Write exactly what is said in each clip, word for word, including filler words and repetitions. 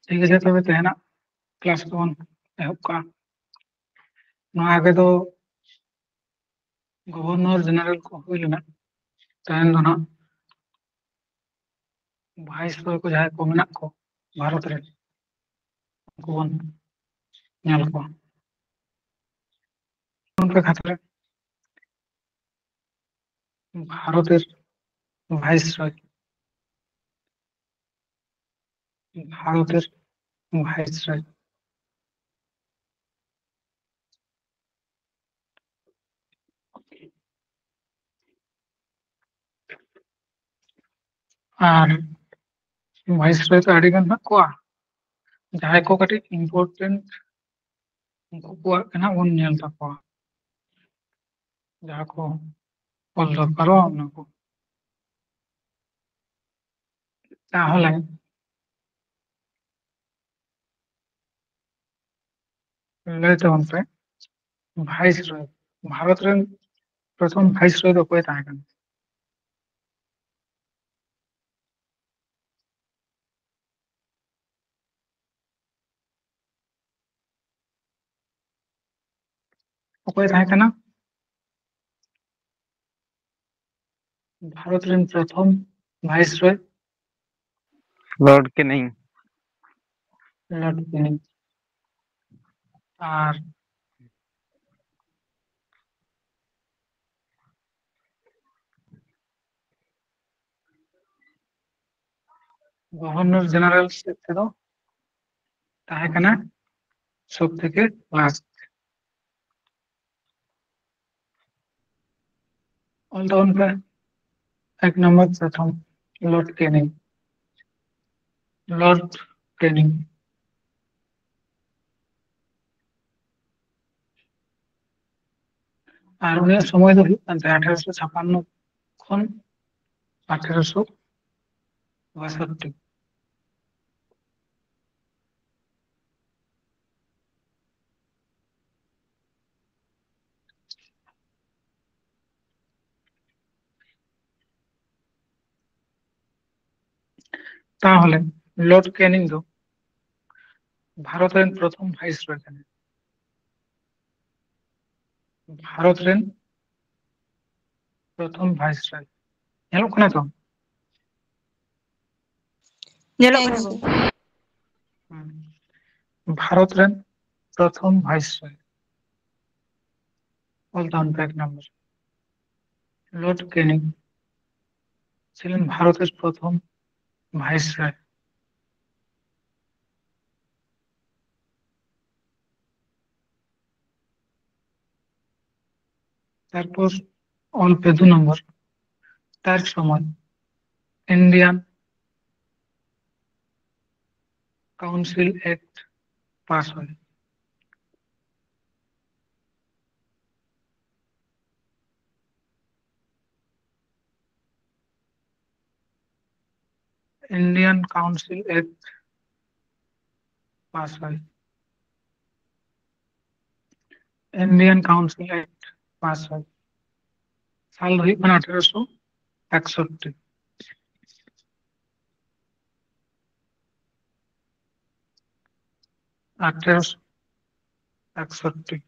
ᱴᱷᱤᱠ ᱟᱪᱷᱮ, ᱛᱚᱵᱮ ᱛᱮᱦᱮᱧᱟᱜ ᱠᱞᱟᱥ ᱫᱚᱵᱚᱱ ᱮᱦᱚᱵ ᱠᱟᱜᱼᱟ᱾ ᱱᱚᱣᱟ ᱟᱜᱮ ᱫᱚ ᱜᱚᱵᱷᱚᱨᱱᱚᱨ ᱡᱮᱱᱟᱨᱮᱞ ᱠᱚ ᱦᱩᱭ ᱞᱮᱱᱟ, ᱛᱮᱦᱮᱧ ᱫᱚ ᱱᱟᱦᱟᱜ ᱵᱷᱟᱭᱤᱥᱨᱚᱭ ᱠᱚ ᱡᱟᱦᱟᱸᱭ ᱠᱚ ᱢᱮᱱᱟᱜ ᱠᱚ ᱵᱷᱟᱨᱚᱛ ᱨᱮ, ᱩᱱᱠᱩ ᱵᱚᱱ ᱧᱮᱞ ᱠᱚᱣᱟ᱾ ᱚᱱᱠᱟ ᱠᱷᱟᱛᱟ ᱨᱮ ᱵᱷᱟᱨᱚᱛᱮᱨ ᱵᱷᱟᱭᱤᱥᱨᱚᱭ, ᱵᱷᱟᱨᱚᱛᱮᱨ ᱵᱷᱟᱭᱤᱥᱨᱚᱭ᱾ ᱟᱨ ᱵᱷᱟᱭᱤᱥᱨᱚᱭ ᱫᱚ ᱟᱹᱰᱤ ᱜᱟᱱ ᱢᱮᱱᱟᱜ ᱠᱚᱣᱟ, ᱡᱟᱦᱟᱸᱭ ᱠᱚ ᱠᱟᱹᱴᱤᱡ ᱤᱢᱯᱚᱨᱴᱮᱱᱴ, ᱩᱱᱠᱩ ᱠᱚᱣᱟᱜ ᱜᱮ ᱱᱟᱜ ᱵᱚᱱ ᱧᱮᱞ ᱛᱟᱠᱚᱣᱟ, ᱡᱟᱦᱟᱸ ᱠᱚ ᱚᱞ ᱫᱚᱨᱠᱟᱨᱚᱜᱼᱟ ᱚᱱᱟ ᱠᱚ᱾ ᱛᱟᱦᱚᱞᱮ ᱞᱟᱹᱭ ᱛᱟᱵᱚᱱ ᱯᱮ, ᱵᱷᱟᱭᱤᱥᱨᱚᱭ, ᱵᱷᱟᱨᱚᱛ ᱨᱮᱱ ᱯᱨᱚᱛᱷᱚᱢ ᱵᱷᱟᱭᱤᱥᱨᱚᱭ ᱫᱚ ᱚᱠᱚᱭ ᱛᱟᱦᱮᱸ ᱠᱟᱱᱟ? ᱚᱠᱚᱭ ᱛᱟᱦᱮᱸ ᱠᱟᱱᱟ ᱵᱷᱟᱨᱚᱛ ᱨᱮᱱ ᱯᱨᱚᱛᱷᱚᱢ ᱵᱷᱟᱭᱤᱥᱨᱚᱭ? Lord Canning. ᱞᱚᱨᱰ ᱠᱮᱱᱤᱝ᱾ ᱟᱨ ᱜᱚᱵᱷᱚᱨᱱᱚᱨ ᱡᱮᱱᱟᱨᱮᱞ ᱥᱮᱫ ᱛᱮᱫᱚ ᱛᱟᱦᱮᱸ ᱠᱟᱱᱟ ᱥᱚᱵ ᱛᱷᱮᱠᱮ ᱞᱟᱥᱴ᱾ ᱚᱞ ᱛᱟᱵᱚᱱ ᱯᱮ, ᱮᱠ ᱱᱚᱢᱵᱚᱨ ᱯᱨᱚᱛᱷᱚᱢ ᱞᱚᱨᱰ ᱠᱮᱱᱤᱝ, ᱞᱚᱨᱰ ᱠᱮᱱᱤᱝ᱾ ᱟᱨ ᱩᱱᱤᱭᱟᱜ ᱥᱚᱢᱚᱭ ᱫᱚ ᱦᱩᱭᱩᱜ ᱠᱟᱱ ᱛᱟᱭᱟ ᱟᱴᱷᱮᱨᱚᱥᱚ ᱪᱷᱟᱯᱟᱱᱱᱚ ᱠᱷᱚᱱ ᱟᱴᱷᱮᱨᱚᱥᱚ ᱵᱟᱥᱚᱴᱴᱤ᱾ ᱛᱟᱦᱚᱞᱮ ᱞᱚᱨᱰ ᱠᱮᱱᱤᱝ ᱫᱚ ᱵᱷᱟᱨᱚᱛ ᱨᱮᱱ ᱯᱨᱚᱛᱷᱚᱢ ᱵᱷᱟᱭᱤᱥᱨᱚᱭ ᱠᱟᱱᱟᱭ᱾ ᱵᱷᱟᱨᱚᱛ ᱨᱮᱱ ᱯᱨᱚᱛᱷᱚᱢ ᱵᱷᱟᱭᱤᱥᱨᱚᱭ᱾ ᱧᱮᱞᱚᱜ ᱠᱟᱱᱟ ᱛᱚ? ᱧᱮᱞᱚᱜ ᱠᱟᱱᱟ ᱜᱚᱝᱠᱮ᱾ ᱦᱩᱸ᱾ ᱵᱷᱟᱨᱚᱛ ᱨᱮᱱ ᱯᱨᱚᱛᱷᱚᱢ ᱵᱷᱟᱭᱤᱥᱨᱚᱭ᱾ ᱚᱞ ᱛᱟᱵᱚᱱ ᱯᱮ ᱮᱠ ᱱᱚᱢᱵᱚᱨ᱾ ᱞᱚᱨᱰ ᱠᱮᱱᱤᱝ ছিলেন ভারতের প্রথম ভাইসরয়। তারপর অল পে দু নম্বর, তার সময় ইন্ডিয়ান কাউন্সিল অ্যাক্ট পাস হয়। ইন্ডিয়ান কাউন্সিল অ্যাক্ট পাস হয়। ইন্ডিয়ান কাউন্সিল অ্যাক্ট পাস হয়। সাল ᱫᱚ ᱦᱩᱭᱩᱜ ᱠᱟᱱᱟ ᱟᱴᱷᱮᱨᱚᱥᱚ ᱮᱠᱥᱚᱴᱴᱤ᱾ ᱟᱴᱷᱮᱨᱚᱥᱚ ᱮᱠᱥᱚᱴᱴᱤ᱾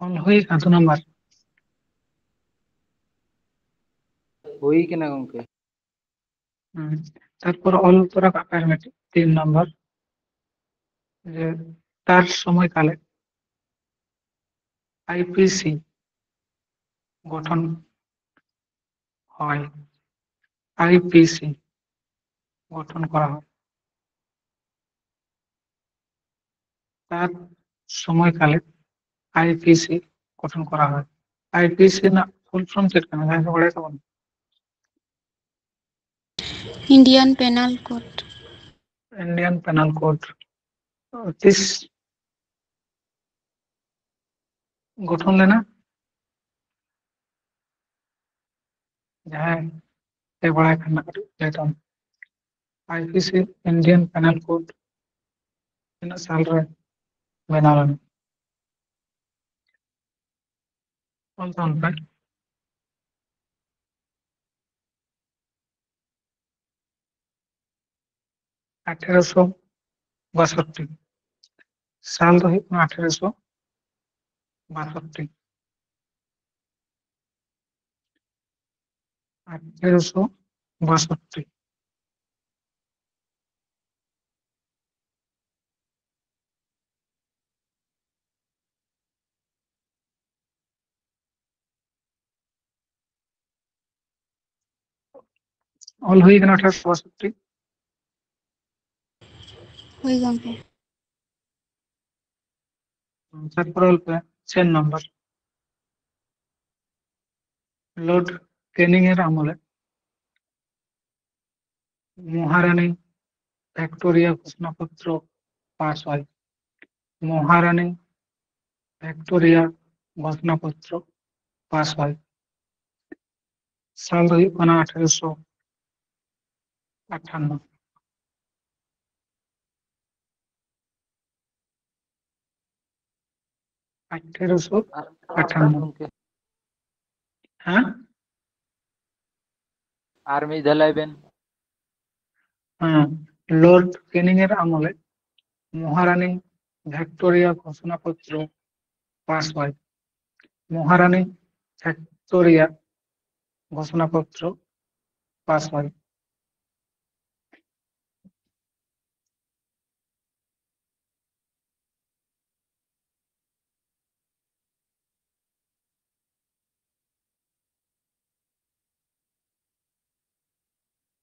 ᱚᱞ ᱦᱩᱭ ᱟᱠᱟᱱ ᱫᱩ ᱱᱟᱢᱵᱟᱨ᱾ ᱦᱩᱭ ᱠᱟᱱᱟ ᱜᱚᱝᱠᱮ᱾ ᱦᱩᱸ᱾ ᱛᱟᱨᱯᱚᱨ ᱚᱞ ᱛᱚᱨᱟ ᱠᱟᱜ ᱯᱮ ᱟᱨ ᱢᱤᱫᱴᱤᱡ, ᱛᱤᱱ ᱱᱟᱢᱵᱟᱨ, ᱡᱮ ᱛᱟᱨ ᱥᱚᱢᱚᱭ ᱠᱟᱞᱮ ᱟᱭ ᱯᱤ ᱥᱤ ᱜᱚᱴᱷᱚᱱ হয়, আইপিসি গঠন করা হয়। তার সময়কালে আইপিসি গঠন করা হয়। ᱟᱭ ᱯᱤ ᱥᱤ ᱨᱮᱱᱟᱜ ᱯᱷᱩᱞ ᱯᱷᱚᱨᱢ ᱪᱮᱫ ᱠᱟᱱᱟ, ᱡᱟᱦᱟᱸᱭ ᱠᱚ ᱵᱟᱲᱟᱭ ᱛᱟᱵᱚᱱ? Indian Penal Code. Indian Penal Code ᱛᱤᱥ ᱜᱚᱴᱷᱚᱱ ᱞᱮᱱᱟ? ᱡᱟᱦᱟᱸᱭ ᱯᱮ ᱵᱟᱲᱟᱭ ᱠᱷᱟᱱ ᱱᱟᱜ ᱠᱟᱹᱴᱤᱡ ᱞᱟᱹᱭ ᱛᱟᱵᱚᱱ᱾ I P C, Indian Penal Code, ᱛᱤᱱᱟᱹᱜ ᱥᱟᱞ ᱨᱮ ᱵᱮᱱᱟᱣ ᱞᱮᱱᱟ? ᱚᱞ ᱛᱟᱵᱚᱱ ᱯᱮ᱾ ᱟᱴᱷᱮᱨᱚᱥᱚ ᱵᱟᱥᱚᱴᱴᱤ᱾ ᱥᱟᱞ ᱫᱚ ᱦᱩᱭᱩᱜ ᱠᱟᱱᱟ ᱟᱴᱷᱮᱨᱚᱥᱚ ᱵᱟᱥᱚᱴᱴᱤ᱾ ᱟᱴᱷᱮᱨᱚᱥᱚ ᱵᱟᱥᱚᱴᱴᱤ᱾ ᱚᱞ ᱦᱩᱭ ᱠᱟᱱᱟ ᱟᱴᱷᱮᱨᱚᱥᱚ ᱵᱟᱥᱚᱴᱴᱤ᱾ ᱦᱳᱭ ᱜᱚᱝᱠᱮ᱾ ᱛᱟᱨᱯᱚᱨ ᱚᱞ ᱯᱮ ᱪᱷᱮ ᱱᱚᱢᱵᱚᱨ᱾ ᱞᱚᱨᱰ ᱠᱮᱱᱤᱝ ᱮᱨ ᱟᱢᱚᱞᱮ ᱢᱚᱦᱟᱨᱟᱱᱤ ᱵᱷᱤᱠᱴᱳᱨᱤᱭᱟ ᱜᱷᱳᱥᱱᱟᱯᱚᱛᱨᱚ ᱯᱟᱥ ᱦᱚᱭ᱾ ᱢᱚᱦᱟᱨᱟᱱᱤ ᱵᱷᱤᱠᱴᱳᱨᱤᱭᱟ ᱜᱷᱳᱥᱱᱟᱯᱚᱛᱨᱚ ᱯᱟᱥ ᱦᱚᱭ᱾ ᱥᱟᱞ ᱫᱚ ᱦᱩᱭᱩᱜ ᱠᱟᱱᱟ ᱟᱴᱷᱮᱨᱚᱥᱚ ᱟᱴᱷᱟᱱᱱᱚ᱾ ᱟᱴᱷᱮᱨᱚᱥᱚ ᱟᱨ ᱟᱴᱷᱟᱱᱱᱚ᱾ ᱜᱚᱢᱠᱮ᱾ ᱦᱮᱸ? ᱟᱨ ᱢᱤᱫ ᱫᱷᱟᱣ ᱞᱟᱹᱭ ᱵᱮᱱ᱾ ᱦᱮᱸ, ᱞᱚᱨᱰ ᱠᱮᱱᱤᱝ ᱮᱨ ᱟᱢᱚᱞᱮ ᱢᱚᱦᱟᱨᱟᱱᱤ ᱵᱷᱤᱠᱴᱳᱨᱤᱭᱟ ᱜᱷᱳᱥᱱᱟᱯᱚᱛᱨᱚ ᱯᱟᱥ ᱦᱚᱭ᱾ ᱢᱚᱦᱟᱨᱟᱱᱤ ᱵᱷᱤᱠᱴᱳᱨᱤᱭᱟ ᱜᱷᱳᱥᱱᱟᱯᱚᱛᱨᱚ ᱯᱟᱥ ᱦᱚᱭ᱾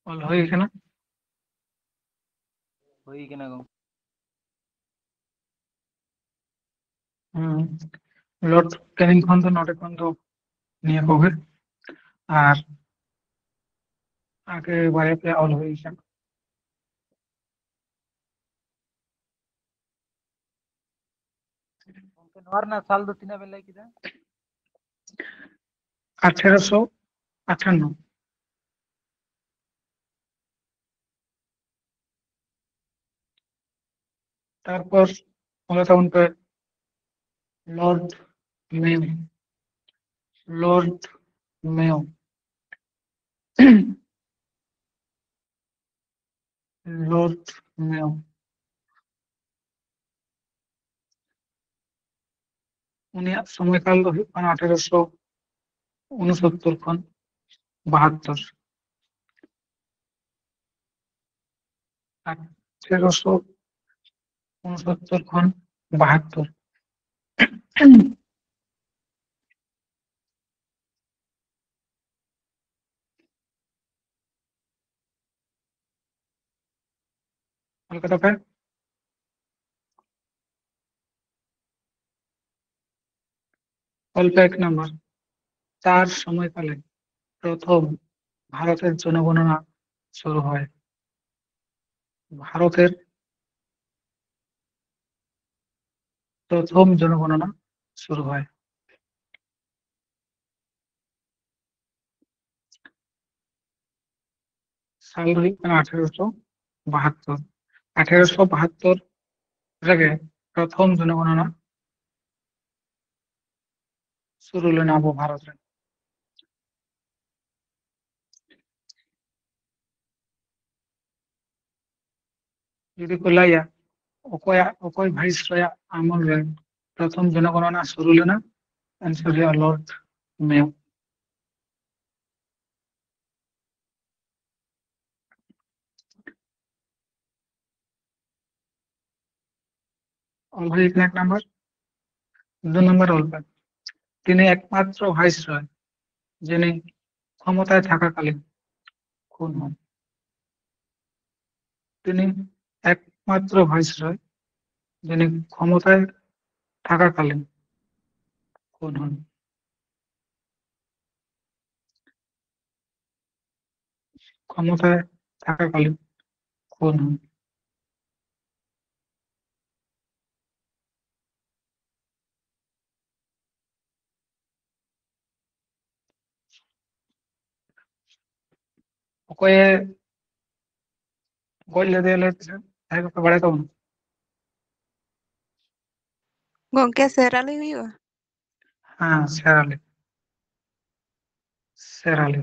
ᱚᱞ ᱦᱩᱭ ᱠᱟᱱᱟ? ᱦᱩᱭ ᱠᱟᱱᱟ ᱜᱚᱢᱠᱮ᱾ ᱦᱩᱸ᱾ ᱞᱚᱨᱰ ᱠᱮᱱᱤᱝ ᱠᱷᱚᱱ ᱫᱚ, ᱱᱚᱰᱮ ᱠᱷᱚᱱ ᱫᱚ ᱱᱤᱭᱟᱹ ᱠᱚᱜᱮ᱾ ᱟᱨ ᱟᱜᱮ ᱵᱟᱨᱭᱟ ᱯᱮᱭᱟ ᱚᱞ ᱦᱩᱭ ᱠᱟᱱᱟ᱾ ᱜᱚᱢᱠᱮ, ᱱᱚᱣᱟ ᱨᱮᱱᱟᱜ ᱥᱟᱞ ᱫᱚ ᱛᱤᱱᱟᱹᱜ ᱵᱮᱱ ᱞᱟᱹᱭ ᱠᱮᱫᱟ? ᱟᱴᱷᱮᱨᱚᱥᱚ ᱟᱴᱷᱟᱱᱱᱚ᱾ ᱛᱟᱨᱯᱚᱨ ᱚᱞ ᱛᱟᱵᱚᱱ ᱯᱮ lord Mayo. Lord Mayo. Lord ᱢᱮᱭᱚ, ᱩᱱᱤᱭᱟᱜ ᱥᱚᱢᱚᱭᱠᱟᱞ ᱫᱚ ᱦᱩᱭᱩᱜ ᱠᱟᱱᱟ ᱟᱴᱷᱮᱨᱚᱥᱚ ᱩᱱᱩᱥᱚᱛᱛᱚᱨ ᱠᱷᱚᱱ ᱵᱟᱦᱟᱛᱛᱚᱨ᱾ ᱟᱴᱷᱮᱨᱚᱥᱚ ᱩᱱᱩᱥᱚᱛᱛᱚᱨ ᱠᱷᱚᱱ ᱵᱟᱦᱟᱛᱛᱚᱨ᱾ ᱚᱞ ᱠᱟᱫᱟ ᱯᱮ? ᱚᱞ ᱯᱮ ᱮᱠ ᱱᱟᱢᱵᱟᱨ, ᱪᱟᱨ সময়কালে প্রথম ভারতের জনগণনা শুরু হয়। ভারতের প্রথম জনগণনা শুরু হয়। ᱥᱟᱞ ᱫᱚ ᱦᱩᱭᱩᱜ ᱠᱟᱱᱟ ᱟᱴᱷᱮᱨᱚᱥᱚ ᱵᱟᱦᱟᱛᱛᱚᱨ᱾ ᱟᱴᱷᱮᱨᱚᱥᱚ ᱵᱟᱦᱟᱛᱛᱚᱨ ᱨᱮᱜᱮ ᱯᱨᱚᱛᱷᱚᱢ ᱡᱚᱱᱚᱜᱚᱱᱚᱱᱟ ᱥᱩᱨᱩ ᱞᱮᱱᱟ ᱟᱵᱚ ᱵᱷᱟᱨᱚᱛ ᱨᱮ᱾ ᱡᱩᱫᱤ ᱠᱚ ᱞᱟᱹᱭᱟ ᱚᱠᱚᱭᱟᱜ, ᱚᱠᱚᱭ ᱵᱷᱟᱭᱤᱥᱨᱚᱭᱟᱜ ᱟᱢᱚᱞ ᱨᱮ ᱯᱨᱚᱛᱷᱚᱢ ᱡᱚᱱᱚᱜᱚᱱᱚᱱᱟ ᱥᱩᱨᱩ ᱞᱮᱱᱟ, ᱟᱱᱥᱟᱨ ᱦᱩᱭᱩᱜᱼᱟ ᱞᱚᱨᱰ ᱢᱮᱭᱚ᱾ ᱚᱞ ᱦᱩᱭ ᱠᱟᱱᱟ ᱮᱠ ᱱᱟᱢᱵᱟᱨ᱾ ᱫᱩ ᱱᱟᱢᱵᱟᱨ ᱚᱞ ᱯᱮ, ᱛᱤᱱᱤ ᱮᱠᱢᱟᱛᱨᱚ ᱵᱷᱟᱭᱤᱥᱨᱚᱭ ᱡᱤᱱᱤ ᱠᱷᱚᱢᱚᱛᱟᱭ ᱛᱷᱟᱠᱟᱠᱟᱞᱤᱱ ᱠᱷᱩᱱ ᱦᱚᱱ᱾ ᱛᱤᱱᱤ ᱮᱠᱢᱟᱛᱨᱚ ᱵᱷᱟᱭᱤᱥᱨᱚᱭ ᱡᱤᱱᱤ ᱠᱷᱚᱢᱚᱛᱟᱭ ᱛᱷᱟᱠᱟᱠᱟᱞᱤᱱ ᱠᱷᱩᱱ ᱦᱚᱱ᱾ ᱠᱷᱚᱢᱚᱛᱟᱭ ᱛᱷᱟᱠᱟᱠᱟᱞᱤᱱ ᱠᱷᱩᱱ ᱦᱚᱱ᱾ ᱚᱠᱚᱭᱮ ᱜᱚᱡ ᱞᱮᱫᱮᱭᱟ ᱞᱟᱹᱭ ᱯᱮᱥᱮ? ᱡᱟᱦᱟᱸᱭ ᱠᱚᱯᱮ ᱵᱟᱲᱟᱭ ᱛᱟᱵᱚᱱᱟ᱾ ᱜᱚᱝᱠᱮ, ᱥᱮᱨᱟᱞᱤ ᱦᱩᱭᱩᱜᱼᱟ? ᱦᱮᱸ, ᱥᱮᱨᱟᱞᱤ᱾ ᱥᱮᱨᱟᱞᱤ᱾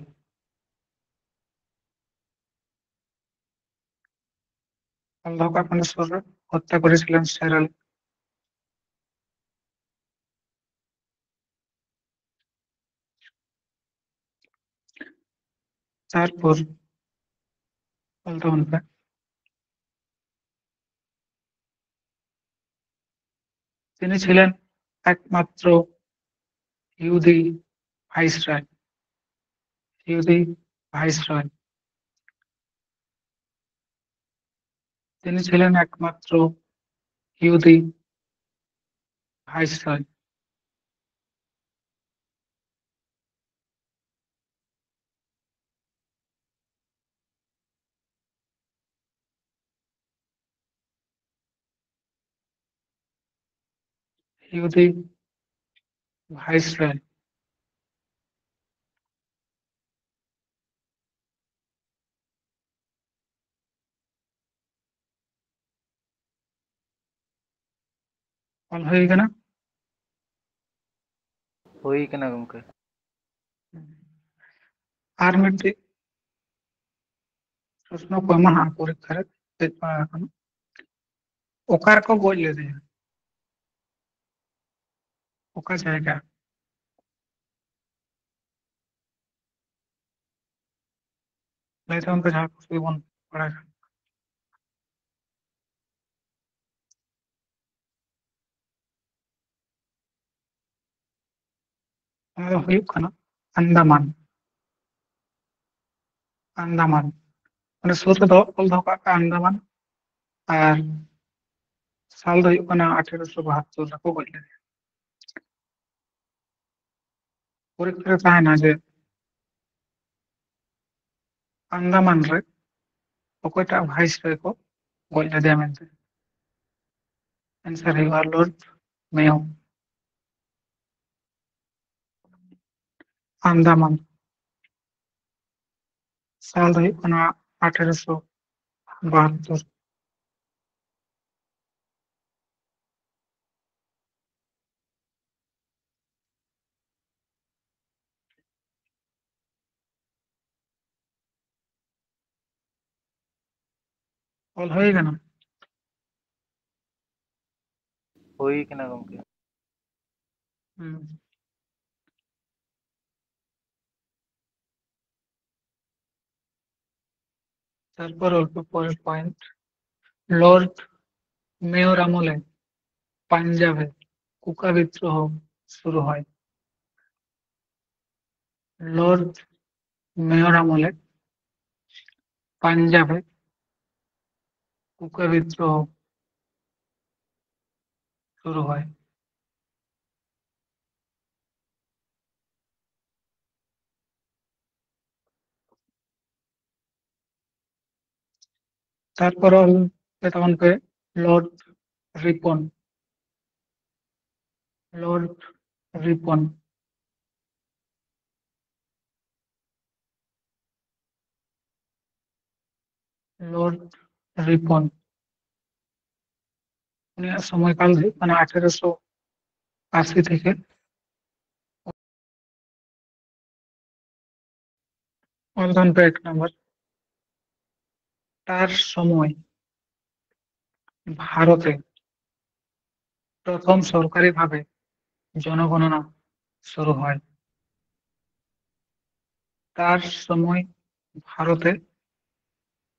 ᱚᱞ ᱫᱚᱦᱚ ᱠᱟᱜ ᱯᱮ ᱥᱩᱨ ᱨᱮ, ᱦᱚᱛᱛᱟ ᱠᱚᱨᱮᱥᱤᱞᱮᱱ ᱥᱮᱨᱟᱞᱤ᱾ ᱛᱟᱨᱯᱚᱨ ᱚᱞ ᱛᱟᱵᱚᱱ ᱯᱮ, ᱛᱤᱱᱤ ᱪᱷᱤᱞᱮᱱ ᱮᱠᱢᱟᱛᱨᱚ ᱤᱦᱩᱫᱤ ᱵᱷᱟᱭᱤᱥᱨᱚᱭ, ᱤᱦᱩᱫᱤ ᱵᱷᱟᱭᱤᱥᱨᱚᱭ᱾ ᱛᱤᱱᱤ ᱪᱷᱤᱞᱮᱱ ᱮᱠᱢᱟᱛᱨᱚ ᱤᱦᱩᱫᱤ ᱵᱷᱟᱭᱤᱥᱨᱚᱭ᱾ ᱤᱦᱩᱫᱤ ᱵᱷᱟᱭᱤᱥᱨᱚᱭ᱾ ᱚᱞ ᱦᱩᱭ ᱠᱟᱱᱟ? ᱦᱩᱭ ᱠᱟᱱᱟ ᱜᱚᱢᱠᱮ᱾ ᱟᱨ ᱢᱤᱫᱴᱤᱡ ᱯᱨᱚᱥᱱᱚ ᱠᱚ ᱮᱢᱟ ᱦᱟᱸᱜ ᱯᱚᱨᱤᱠᱠᱷᱟ ᱨᱮ, ᱦᱮᱡ ᱵᱟᱲᱟ ᱟᱠᱟᱱᱟ᱾ ᱚᱠᱟ ᱨᱮᱠᱚ ᱜᱚᱡ ᱞᱮᱫᱮᱭᱟ? ᱚᱠᱟ ᱡᱟᱭᱜᱟ? ᱞᱟᱹᱭ ᱛᱟᱵᱚᱱ ᱯᱮ ᱡᱟᱦᱟᱸ ᱠᱩᱥᱤ ᱵᱚᱱ ᱵᱟᱲᱟᱭ ᱠᱷᱟᱱ᱾ ᱚᱱᱟ ᱫᱚ ᱦᱩᱭᱩᱜ ᱠᱟᱱᱟ ᱟᱱᱫᱟᱢᱟᱱ᱾ ᱟᱱᱫᱟᱢᱟᱱ᱾ ᱚᱸᱰᱮ ᱥᱩᱨ ᱨᱮᱫᱚ ᱚᱞ ᱫᱚᱦᱚ ᱠᱟᱜ ᱯᱮ ᱟᱱᱫᱟᱢᱟᱱ᱾ ᱟᱨ ᱥᱟᱞ ᱫᱚ ᱦᱩᱭᱩᱜ ᱠᱟᱱᱟ ᱟᱴᱷᱮᱨᱚᱥᱚ ᱵᱟᱦᱟᱛᱛᱳᱨ ᱨᱮᱠᱚ ᱜᱚᱡ ᱞᱮᱫᱮᱭᱟ᱾ ᱯᱚᱨᱤᱠᱠᱷᱟ ᱨᱮ ᱛᱟᱦᱮᱱᱟ ᱡᱮ ᱟᱱᱫᱟᱢᱟᱱ ᱨᱮ ᱚᱠᱚᱭᱴᱟᱜ ᱵᱷᱟᱭᱤᱥᱨᱚᱭ ᱠᱚ ᱜᱚᱡ ᱞᱮᱫᱮᱭᱟ ᱢᱮᱱᱛᱮ᱾ ᱮᱱᱥᱟᱨ ᱦᱩᱭᱩᱜᱼᱟ ᱞᱚᱨᱰ ᱢᱮᱭᱚ᱾ ᱟᱱᱫᱟᱢᱟᱱ᱾ ᱥᱟᱞ ᱫᱚ ᱦᱩᱭᱩᱜ ᱠᱟᱱᱟ ᱟᱴᱷᱮᱨᱚᱥᱚ ᱵᱟᱦᱟᱛᱛᱳᱨ᱾ ᱚᱞ ᱦᱩᱭ ᱠᱟᱱᱟ? ᱦᱩᱭ ᱠᱟᱱᱟ ᱜᱚᱢᱠᱮ᱾ ᱦᱩᱸ᱾ তারপর অল্প পরের পয়েন্ট, লর্ড মেয়র আমলে পাঞ্জাবে কুকা বিদ্রোহ শুরু হয়। লর্ড মেয়র আমলে পাঞ্জাবে কুকা বিদ্রোহ শুরু হয়। তারপর অল ᱛᱟᱵᱚᱱ ᱯᱮ, ᱞᱚᱨᱰ ᱨᱤᱯᱚᱱ᱾ ᱞᱚᱨᱰ ᱨᱤᱯᱚᱱ᱾ ᱞᱚᱨᱰ ᱨᱤᱯᱚᱱ᱾ ᱩᱱᱤᱭᱟᱜ ᱥᱚᱢᱚᱭ ᱠᱟᱞ ᱫᱚ ᱦᱩᱭᱩᱜ ᱠᱟᱱᱟ ᱟᱴᱷᱮᱨᱚᱥᱚ ᱟᱥᱤ ᱛᱷᱮᱠᱮ᱾ ᱚᱞ ᱛᱟᱵᱚᱱ ᱯᱮ ᱮᱠ ᱱᱚᱢᱵᱚᱨ᱾ তার সময় ভারতে প্রথম সরকারিভাবে জনগণনা শুরু হয়। তার সময় ভারতে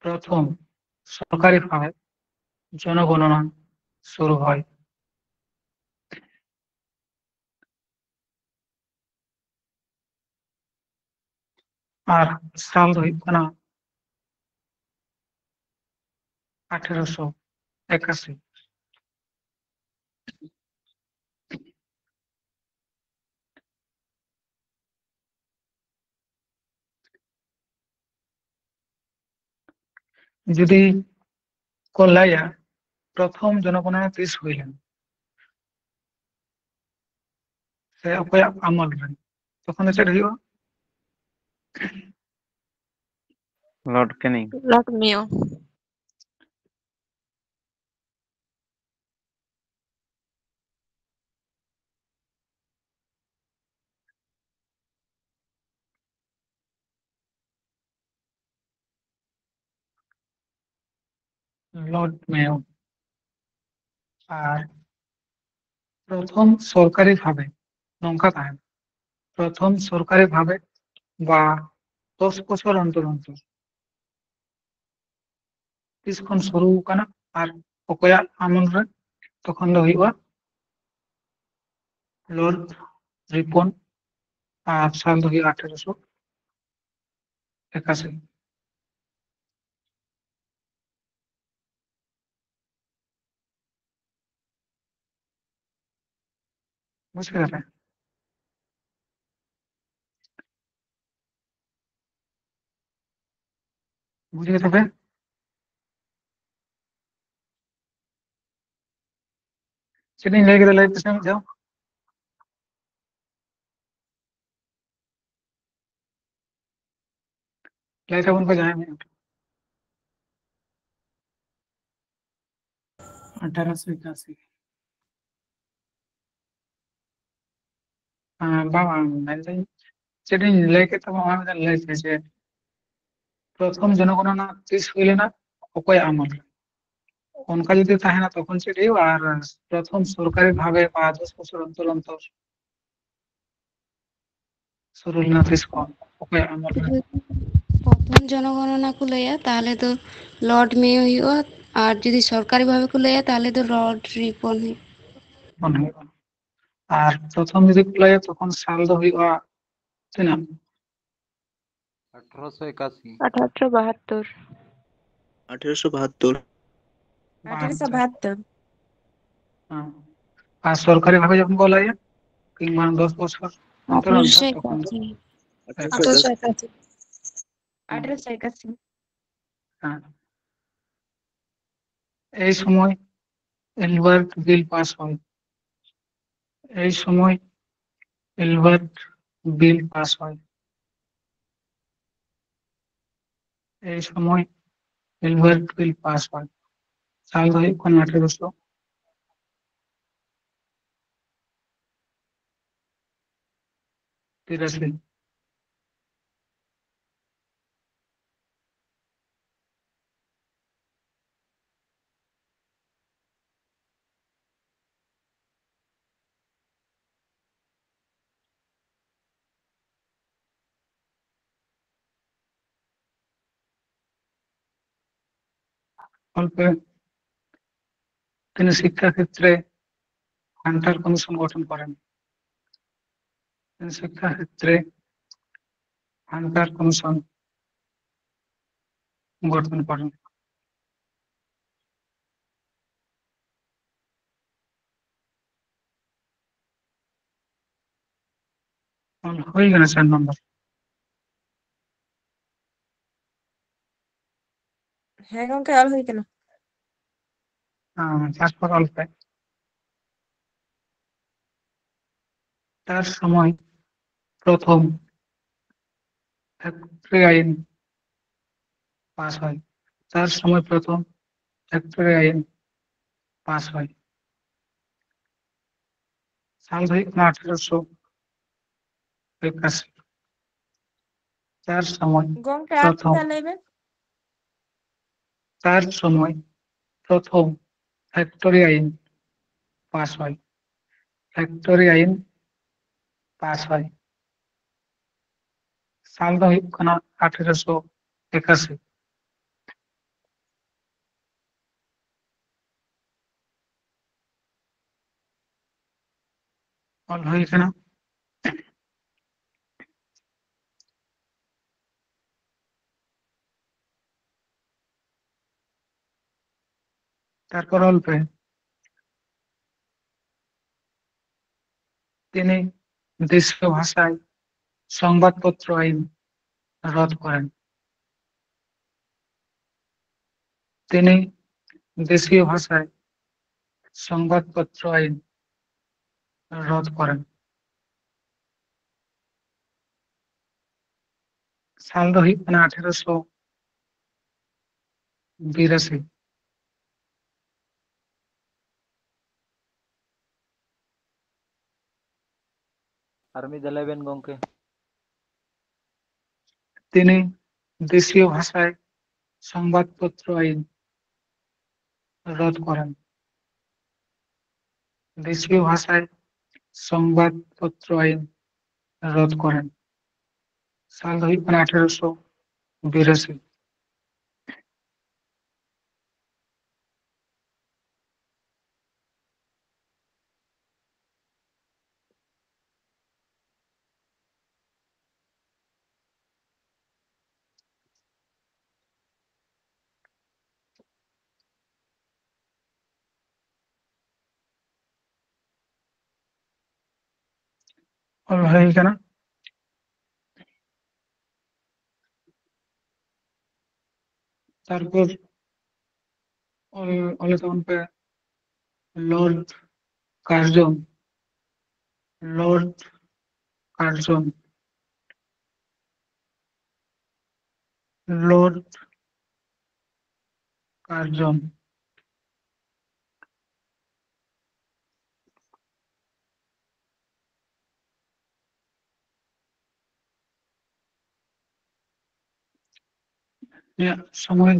প্রথম সরকারিভাবে জনগণনা শুরু হয়। ᱟᱨ ᱥᱟᱞ ᱫᱚ ᱦᱩᱭᱩᱜ ᱠᱟᱱᱟ ᱟᱴᱷᱮᱨᱚᱥᱚ ᱮᱠᱟᱥᱤ᱾ ᱡᱩᱫᱤ ᱠᱚ ᱞᱟᱹᱭᱟ, ᱯᱨᱚᱛᱷᱚᱢ ᱡᱚᱱᱚᱜᱚᱱᱚᱱᱟ ᱛᱤᱥ ᱦᱩᱭ ᱞᱮᱱᱟ ᱥᱮ ᱚᱠᱚᱭᱟᱜ ᱟᱢᱚᱞ ᱨᱮ, ᱛᱚᱠᱷᱚᱱ ᱫᱚ ᱪᱮᱫ ᱦᱩᱭᱩᱜᱼᱟ? Lord Canning. Lord Mayo. Lord Mayo. ᱟᱨ ᱯᱨᱚᱛᱷᱚᱢ ᱥᱚᱨᱠᱟᱨᱤ ᱵᱷᱟᱵᱮ ᱱᱚᱝᱠᱟ ᱛᱟᱦᱮᱱᱟ, ᱯᱨᱚᱛᱷᱚᱢ ᱥᱚᱨᱠᱟᱨᱤ ᱵᱷᱟᱵᱮ ᱵᱟ ᱫᱚᱥ ᱵᱚᱪᱷᱚᱨ ᱚᱱᱛᱚᱨ ᱚᱱᱛᱚᱨ᱾ ᱛᱤᱥ ᱠᱷᱚᱱ ᱥᱩᱨᱩ ᱟᱠᱟᱱᱟ ᱟᱨ ᱚᱠᱚᱭᱟᱜ ᱟᱢᱚᱞ ᱨᱮ? ᱛᱚᱠᱷᱚᱱ ᱫᱚ ᱦᱩᱭᱩᱜᱼᱟ ᱞᱚᱨᱰ ᱨᱤᱯᱚᱱ, ᱟᱨ ᱥᱟᱞ ᱫᱚ ᱦᱩᱭᱩᱜᱼᱟ ᱟᱴᱷᱮᱨᱚᱥᱚ ᱮᱠᱟᱥᱤ᱾ ᱵᱩᱡ ᱠᱮᱫᱟ ᱯᱮ? ᱵᱩᱡ ᱠᱮᱫᱟ ᱯᱮ? ᱪᱮᱫ ᱤᱧ ᱞᱟᱹᱭ ᱠᱮᱫᱟ, ᱞᱟᱹᱭ ᱯᱮᱥᱮ ᱢᱤᱫ ᱫᱷᱟᱣ᱾ ᱞᱟᱹᱭ ᱛᱟᱵᱚᱱ ᱯᱮ ᱡᱟᱦᱟᱸᱭ ᱢᱮᱱᱟᱜ ᱯᱮ᱾ ᱟᱴᱷᱟᱨᱚᱥᱚ ᱮᱠᱟᱥᱤ᱾ ᱦᱮᱸ, ᱵᱟᱝ, ᱵᱟᱝ, ᱢᱮᱱᱫᱟᱹᱧ, ᱪᱮᱫ ᱤᱧ ᱞᱟᱹᱭ ᱠᱮᱫ ᱛᱟᱢᱟ, ᱚᱱᱟ ᱢᱤᱫᱴᱟᱝ ᱞᱟᱹᱭ ᱢᱮ ᱡᱮ ᱯᱨᱚᱛᱷᱚᱢ ᱡᱚᱱᱚᱜᱚᱱᱚᱱᱟ ᱛᱤᱥ ᱦᱩᱭ ᱞᱮᱱᱟ, ᱚᱠᱚᱭᱟᱜ ᱟᱢᱚᱞ ᱨᱮ? ᱚᱱᱠᱟ ᱡᱩᱫᱤ ᱛᱟᱦᱮᱱᱟ, ᱛᱚᱠᱷᱚᱱ ᱪᱮᱫ ᱦᱩᱭᱩᱜᱼᱟ? ᱟᱨ ᱯᱨᱚᱛᱷᱚᱢ ᱥᱚᱨᱠᱟᱨᱤ ᱵᱷᱟᱵᱮ ᱯᱟᱸᱪ ᱫᱚᱥ ᱵᱚᱪᱷᱚᱨ ᱚᱱᱛᱚᱨ ᱚᱱᱛᱚᱨ ᱥᱩᱨᱩ ᱞᱮᱱᱟ ᱛᱤᱥ ᱠᱷᱚᱱ? ᱚᱠᱚᱭᱟᱜ ᱟᱢᱚᱞ ᱨᱮ? ᱯᱨᱚᱛᱷᱚᱢ ᱡᱚᱱᱚᱜᱚᱱᱚᱱᱟ ᱠᱚ ᱞᱟᱹᱭᱟ, ᱛᱟᱦᱚᱞᱮ ᱫᱚ ᱞᱚᱨᱰ ᱢᱮᱭᱚ ᱦᱩᱭᱩᱜᱼᱟ, ᱟᱨ ᱡᱩᱫᱤ ᱥᱚᱨᱠᱟᱨᱤ ᱵᱷᱟᱵᱮ ᱠᱚ ᱞᱟᱹᱭᱟ, ᱛᱟᱦᱚᱞᱮ ᱫᱚ ᱞᱚᱨᱰ ᱨᱤᱯᱚᱱ ᱦᱩᱭᱩᱜᱼᱟ᱾ ᱨᱤᱯᱚᱱ ᱦᱩᱭᱩᱜᱼᱟ᱾ ᱟᱨ ᱯᱨᱚᱛᱷᱚᱢ ᱡᱩᱫᱤ ᱠᱚ ᱞᱟᱹᱭᱟ, ᱛᱚᱠᱷᱚᱱ ᱥᱟᱞ ᱫᱚ ᱦᱩᱭᱩᱜᱼᱟ ᱛᱤᱱᱟᱹᱜ? ᱟᱴᱷᱨᱚᱥᱚ ᱮᱠᱟᱥᱤ᱾ ᱟᱴᱷᱟᱨᱚᱥᱚ ᱵᱟᱦᱟᱛᱛᱳᱨ᱾ ᱟᱴᱷᱮᱨᱚᱥᱚ ᱵᱟᱦᱟᱛᱛᱳᱨ᱾ ᱟᱴᱷᱮᱨᱚᱥᱚ ᱵᱟᱦᱟᱛᱛᱳᱨ᱾ ᱦᱮᱸ᱾ ᱟᱨ ᱥᱚᱨᱠᱟᱨᱤ ᱵᱷᱟᱵᱮ ᱡᱚᱠᱷᱚᱱ ᱠᱚ ᱞᱟᱹᱭᱟ, ᱠᱤᱝᱵᱟ ᱫᱚᱥ ᱵᱚᱪᱷᱚᱨ ᱚᱱᱛᱚᱨ ᱚᱱᱛᱚᱨ, ᱟᱴᱷᱨᱚᱥᱚ ᱛᱚᱠᱷᱚᱱ ᱫᱚ ᱮᱠᱟᱥᱤ᱾ ᱟᱴᱷᱨᱚᱥᱚ ᱮᱠᱟᱥᱤ᱾ ᱦᱮᱸ᱾ ᱟᱴᱷᱨᱚᱥᱚ ᱮᱠᱟᱥᱤ᱾ ᱦᱮᱸ᱾ এই সময় এলবার্ট বিল পাস হয়। এই সময় এলবার্ট বিল পাস হয়। এই সময় এলবার্ট বিল পাস হয়। ᱥᱟᱞ ᱫᱚ ᱦᱩᱭᱩᱜ ᱠᱟᱱᱟ ᱟᱴᱷᱮᱨᱚᱥᱚ ᱛᱤᱨᱟᱥᱤ᱾ অল্পে তিনি শিক্ষাক্ষেত্রে হান্টার কমিশন গঠন করেন। তিনি শিক্ষাক্ষেত্রে হান্টার কমিশন গঠন করেন। ᱚᱞ ᱦᱩᱭ ᱠᱟᱱᱟ ᱪᱟᱨ ᱱᱚᱢᱵᱚᱨ᱾ ᱦᱮᱸ ᱜᱚᱝᱠᱮ, ᱚᱞ ᱦᱩᱭ ᱠᱟᱱᱟ᱾ ᱦᱮᱸ, ᱛᱟᱨᱯᱚᱨ ᱚᱞ ᱯᱮ᱾ ᱛᱟᱨ ᱥᱚᱢᱚᱭ ᱯᱨᱚᱛᱷᱚᱢ ᱯᱷᱮᱠᱴᱚᱨᱤ ᱟᱭᱤᱱ ᱯᱟᱥ ᱦᱚᱭ᱾ ᱛᱟᱨ ᱥᱚᱢᱚᱭ ᱯᱨᱚᱛᱷᱚᱢ ᱯᱷᱮᱠᱴᱚᱨᱤ ᱟᱭᱤᱱ ᱯᱟᱥ ᱦᱚᱭ᱾ ᱥᱟᱞ ᱫᱚ ᱦᱩᱭᱩᱜ ᱠᱟᱱᱟ ᱟᱴᱷᱮᱨᱚᱥᱚ ᱮᱠᱟᱥᱤ᱾ ᱛᱟᱨ ᱥᱚᱢᱚᱭ ᱜᱚᱝᱠᱮ, ᱟᱨ ᱯᱨᱚᱛᱷᱚᱢ ᱢᱤᱫ ᱫᱷᱟᱣ ᱞᱟᱹᱭ ᱵᱮᱱ᱾ ᱛᱟᱨ ᱥᱚᱢᱚᱭ ᱯᱨᱚᱛᱷᱚᱢ ᱯᱷᱮᱠᱴᱚᱨᱤ ᱟᱭᱤᱱ ᱯᱟᱥ ᱦᱚᱭ᱾ ᱯᱷᱮᱠᱴᱚᱨᱤ ᱟᱭᱤᱱ ᱯᱟᱥ ᱦᱚᱭ᱾ ᱥᱟᱞ ᱫᱚ ᱦᱩᱭᱩᱜ ᱠᱟᱱᱟ ᱟᱴᱷᱮᱨᱚᱥᱚ ᱮᱠᱟᱥᱤ᱾ ᱚᱞ ᱦᱩᱭ ᱠᱟᱱᱟ᱾ ᱛᱟᱨᱯᱚᱨ ᱚᱞ ᱯᱮ᱾ তিনি দেশীয় ভাষায় সংবাদপত্র আইন রদ করেন। তিনি দেশীয় ভাষায় সংবাদপত্র আইন রদ করেন। ᱥᱟᱞ ᱫᱚ ᱦᱩᱭᱩᱜ ᱠᱟᱱᱟ ᱟᱴᱷᱮᱨᱚᱥᱚ ᱵᱤᱨᱟᱥᱤ᱾ ᱟᱨ ᱢᱤᱫ ᱫᱷᱟᱣ ᱞᱟᱹᱭ ᱵᱮᱱ ᱜᱚᱝᱠᱮ᱾ তিনি দেশীয় ভাষায় সংবাদপত্র আইন রদ করেন। দেশীয় ভাষায় সংবাদপত্র আইন রদ করেন। ᱥᱟᱞ ᱫᱚ ᱦᱩᱭᱩᱜ ᱠᱟᱱᱟ ᱟᱴᱷᱮᱨᱚᱥᱚ ᱵᱤᱨᱟᱥᱤ᱾ ᱚᱞ ᱦᱩᱭ ᱠᱟᱱᱟ᱾ ᱛᱟᱨᱯᱚᱨ ᱚᱞ, ᱚᱞ ᱛᱟᱵᱚᱱ ᱯᱮ lord Curzon, lord Curzon, lord Curzon. ᱩᱱᱤᱭᱟᱜ ᱥᱚᱢᱚᱭ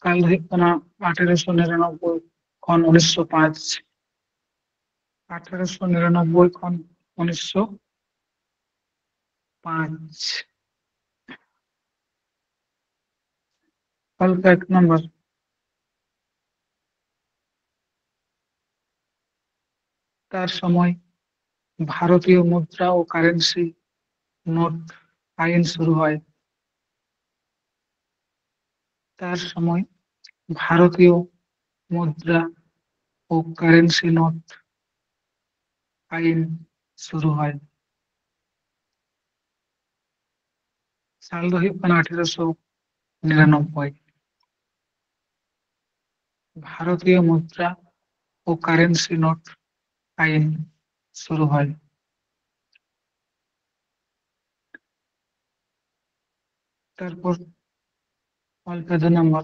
ᱠᱟᱞ ᱫᱚ ᱦᱩᱭᱩᱜ ᱠᱟᱱᱟ ᱟᱴᱷᱮᱨᱚᱥᱚ ᱱᱤᱨᱟᱱᱚᱵᱵᱳᱭ ᱠᱷᱚᱱ ᱩᱱᱤᱥᱥᱚ ᱯᱟᱸᱪ᱾ ᱟᱴᱷᱮᱨᱚᱥᱚ ᱱᱤᱨᱟᱱᱚᱵᱵᱳᱭ ᱠᱷᱚᱱ ᱩᱱᱤᱥᱥᱚ ᱯᱟᱸᱪ᱾ ᱚᱞ ᱯᱮ ᱮᱠ ᱱᱚᱢᱵᱚᱨ᱾ তার সময় ভারতীয় মুদ্রা ও কারেন্সি নোট আইন শুরু হয়। তার সময় ভারতীয় মুদ্রা ও কারেন্সি নোট আইন শুরু হয়। ᱥᱟᱞ ᱫᱚ ᱦᱩᱭᱩᱜ ᱠᱟᱱᱟ ᱟᱴᱷᱮᱨᱚᱥᱚ ᱱᱤᱨᱟᱱᱚᱵᱵᱳᱭ᱾ ভারতীয় মুদ্রা ও কারেন্সি নোট আইন শুরু হয়। তারপর অল পে দু নম্বর।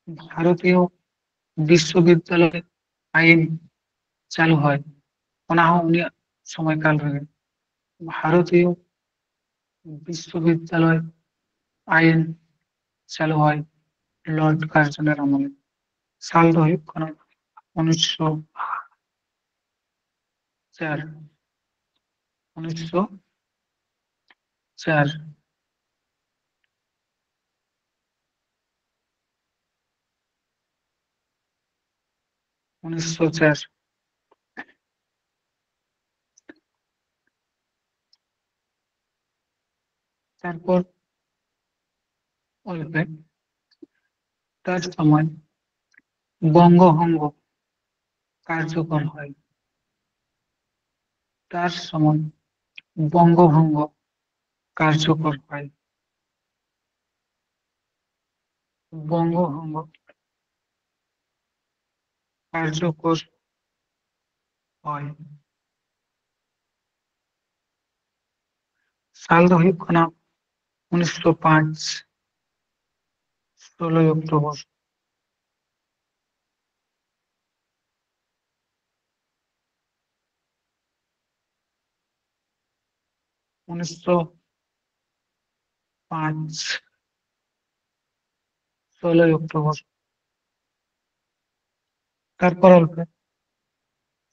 ভারতীয় বিশ্ববিদ্যালয় আইন চালু হয়, ᱚᱱᱟ ᱦᱚᱸ ᱩᱱᱤᱭᱟᱜ ᱥᱚᱢᱚᱭ ᱠᱟᱞ ᱨᱮᱜᱮ᱾ ᱵᱷᱟᱨᱚᱛᱤᱭᱚ ᱵᱤᱥᱥᱚᱵᱤᱫᱽᱫᱟᱞᱚᱭ ᱟᱭᱤᱱ ᱪᱟᱹᱞᱩ ᱦᱚᱭ ᱞᱚᱨᱰ ᱠᱟᱨᱡᱚᱱᱮᱨ ᱟᱢᱚᱞ ᱨᱮ᱾ ᱥᱟᱞ ᱫᱚ ᱦᱩᱭᱩᱜ ᱠᱟᱱᱟ ᱩᱱᱤᱥᱥᱚ ᱪᱟᱨ, ᱩᱱᱤᱥᱥᱚ ᱪᱟᱨ᱾ ᱩᱱᱤᱥᱥᱚ ᱪᱟᱨ᱾ ᱛᱟᱨᱯᱚᱨ ᱚᱞ ᱯᱮ, ᱛᱟᱨ ᱥᱚᱢᱚᱭ বঙ্গভঙ্গ কার্যকর হয়। তার সময় বঙ্গভঙ্গ কার্যকর হয়। বঙ্গভঙ্গ কার্যকর হয়। সাল ᱫᱚ ᱦᱩᱭᱩᱜ ᱠᱟᱱᱟ ᱩᱱᱤᱥᱥᱚ ᱯᱟᱸᱪ, ᱥᱳᱞᱳᱭ ᱚᱠᱴᱳᱵᱚᱨ᱾ ᱩᱱᱤᱥᱥᱚ ᱯᱟᱸᱪ, ᱥᱳᱞᱳᱭ ᱚᱠᱴᱳᱵᱚᱨ᱾ ᱛᱟᱨᱯᱚᱨ ᱚᱞ ᱯᱮ,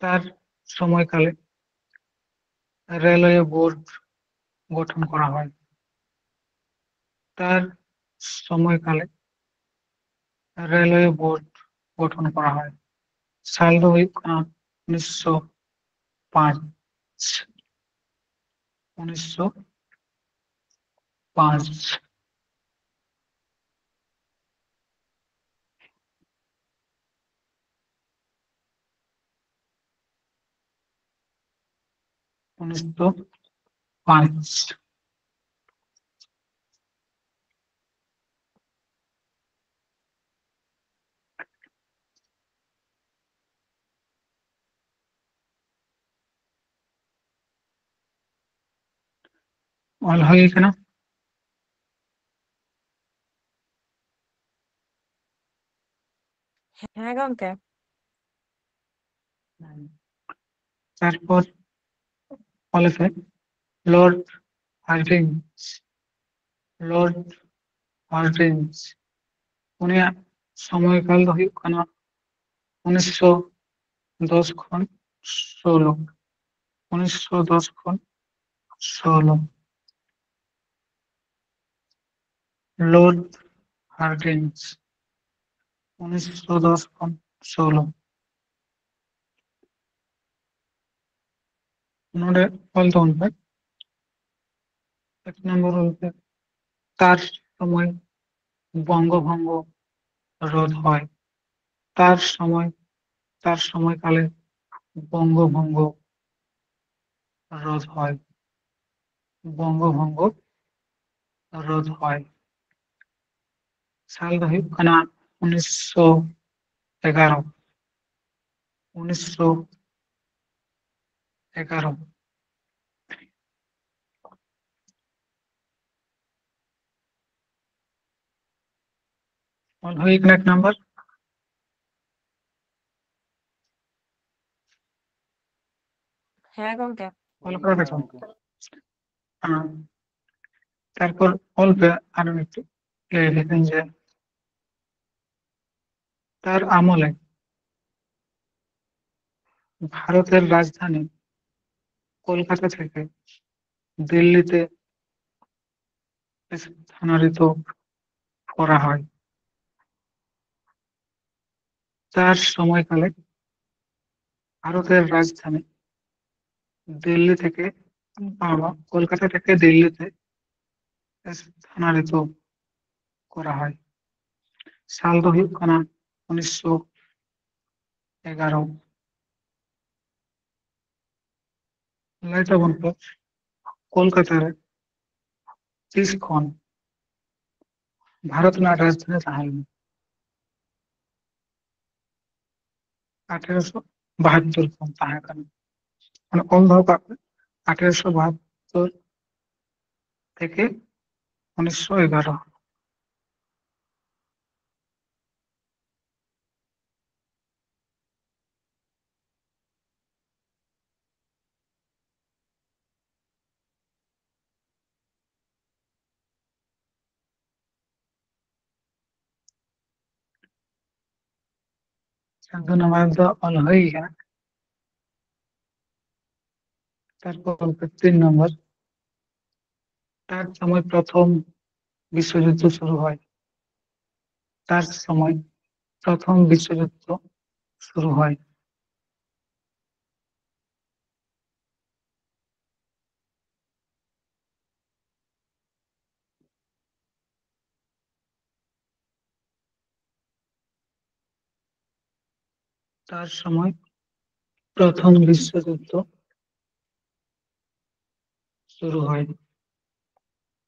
ᱛᱟᱨ ᱥᱚᱢᱚᱭᱠᱟᱞᱮ রেলওয়ে বোর্ড গঠন করা হয়। তার সময়কালে রেলওয়ে বোর্ড গঠন করা হয়। সাল ᱫᱚ ᱦᱩᱭᱩᱜ ᱠᱟᱱᱟ ᱩᱱᱤᱥᱥᱚ ᱯᱟᱸᱪ᱾ ᱩᱱᱤᱥᱥᱚ ᱯᱟᱸᱪ᱾ ᱩᱱᱤᱥᱥᱚ ᱯᱟᱸᱪ᱾ ᱚᱞ ᱦᱩᱭ ᱠᱟᱱᱟ᱾ ᱦᱮᱸ ᱜᱚᱝᱠᱮ᱾ ᱛᱟᱨᱯᱚᱨ ᱚᱞ ᱯᱮ, ᱞᱚᱨᱰ ᱦᱟᱨᱰᱤᱧᱡᱽ᱾ ᱞᱚᱨᱰ ᱦᱟᱨᱰᱤᱧᱡᱽ, ᱩᱱᱤᱭᱟᱜ ᱥᱚᱢᱚᱭ ᱠᱟᱞ ᱫᱚ ᱦᱩᱭᱩᱜ ᱠᱟᱱᱟ ᱩᱱᱤᱥᱥᱚ ᱫᱚᱥ ᱠᱷᱚᱱ ᱥᱳᱞᱳ᱾ ᱩᱱᱤᱥᱥᱚ ᱫᱚᱥ ᱠᱷᱚᱱ ᱥᱳᱞᱳ᱾ ᱞᱚᱨᱰ ᱦᱟᱨᱰᱤᱧᱡᱽ, ᱩᱱᱤᱥᱥᱚ ᱫᱚᱥ ᱠᱷᱚᱱ ᱥᱳᱞᱳ᱾ ᱱᱚᱰᱮ ᱚᱞ ᱛᱟᱵᱚᱱ ᱯᱮ, ᱮᱠ ᱱᱚᱢᱵᱚᱨ ᱚᱞ ᱯᱮ, ᱛᱟᱨ ᱥᱚᱢᱚᱭ ᱵᱚᱝᱜᱚ ᱵᱷᱚᱝᱜᱚ ᱨᱳᱫᱷ ᱦᱚᱭ᱾ তার সময়, তার সময়কালে বঙ্গভঙ্গ রদ হয়, বঙ্গভঙ্গ রদ হয়। ᱥᱟᱞ ᱫᱚ ᱦᱩᱭᱩᱜ ᱠᱟᱱᱟ ᱩᱱᱤᱥᱥᱚ ᱮᱜᱟᱨᱚ, ᱩᱱᱤᱥᱥᱚ ᱮᱜᱟᱨᱚ᱾ ᱚᱞ ᱦᱩᱭ ᱠᱟᱱᱟ ᱮᱠ ᱱᱟᱢᱵᱟᱨ᱾ ᱦᱮᱸ ᱜᱚᱝᱠᱮ᱾ ᱚᱞ ᱠᱟᱱᱟ ᱵᱮᱥ? ᱦᱮᱸ᱾ ᱛᱟᱨᱯᱚᱨ ᱚᱞ ᱯᱮ ᱟᱨ ᱢᱤᱫᱴᱮᱡ ᱞᱟᱹᱭ ᱞᱮᱠᱷᱟᱱ ᱡᱮ, ᱛᱟᱨ ᱟᱢᱚᱞᱮ ᱵᱷᱟᱨᱚᱛᱮᱨ ᱨᱟᱡᱽᱫᱷᱟᱱᱤ ᱠᱳᱞᱠᱟᱛᱟ ᱛᱷᱮᱠᱮ ᱫᱤᱞᱞᱤ ᱛᱮ ᱥᱛᱷᱟᱱᱟᱱᱛᱚᱨᱤᱛ ᱠᱚᱨᱟ ᱦᱚᱭ। তার সময়কালে ভারতের রাজধানী দিল্লি থেকে, আহ, কলকাতা থেকে দিল্লিতে স্থানান্তরিত করা হয়। ᱥᱟᱞ ᱫᱚ ᱦᱩᱭᱩᱜ ᱠᱟᱱᱟ ᱩᱱᱤᱥᱥᱚ ᱮᱜᱟᱨᱚ᱾ ᱞᱟᱹᱭ ᱛᱟᱵᱚᱱ ᱯᱮ, ᱠᱳᱞᱠᱟᱛᱟ ᱨᱮ ᱛᱤᱥ ᱠᱷᱚᱱ ᱵᱷᱟᱨᱚᱛ ᱨᱮᱱᱟᱜ ᱨᱟᱡᱽᱫᱷᱟᱱᱤ ᱛᱟᱦᱮᱸ ᱞᱮᱱᱟ? ᱟᱴᱷᱮᱨᱚᱥᱚ ᱵᱟᱦᱟᱛᱛᱳᱨ ᱠᱷᱚᱱ ᱛᱟᱦᱮᱸ ᱠᱟᱱᱟ᱾ ᱢᱟᱱᱮ ᱚᱞ ᱫᱚᱦᱚ ᱠᱟᱜ ᱯᱮ, ᱟᱴᱷᱮᱨᱚᱥᱚ ᱵᱟᱦᱟᱛᱛᱳᱨ ᱛᱷᱮᱠᱮ ᱩᱱᱤᱥᱥᱚ ᱮᱜᱟᱨᱚ᱾ ᱥᱟᱹᱫᱷᱩ ᱱᱟᱢᱟᱞ ᱫᱚ ᱚᱞ ᱦᱩᱭ ᱠᱟᱱᱟ᱾ ᱛᱟᱨᱯᱚᱨ ᱛᱤᱱ ᱱᱚᱢᱵᱚᱨ, ᱛᱟᱨ ᱥᱚᱢᱚᱭ ᱯᱨᱚᱛᱷᱚᱢ ᱵᱤᱥᱥᱚᱡᱩᱫᱽᱫᱷᱚ ᱥᱩᱨᱩ ᱦᱚᱭ, ᱛᱟᱨ ᱥᱚᱢᱚᱭ ᱯᱨᱚᱛᱷᱚᱢ ᱵᱤᱥᱥᱚᱡᱩᱫᱽᱫᱷᱚ ᱥᱩᱨᱩ ᱦᱚᱭ᱾ তার সময় প্রথম বিশ্বযুদ্ধ শুরু হয়।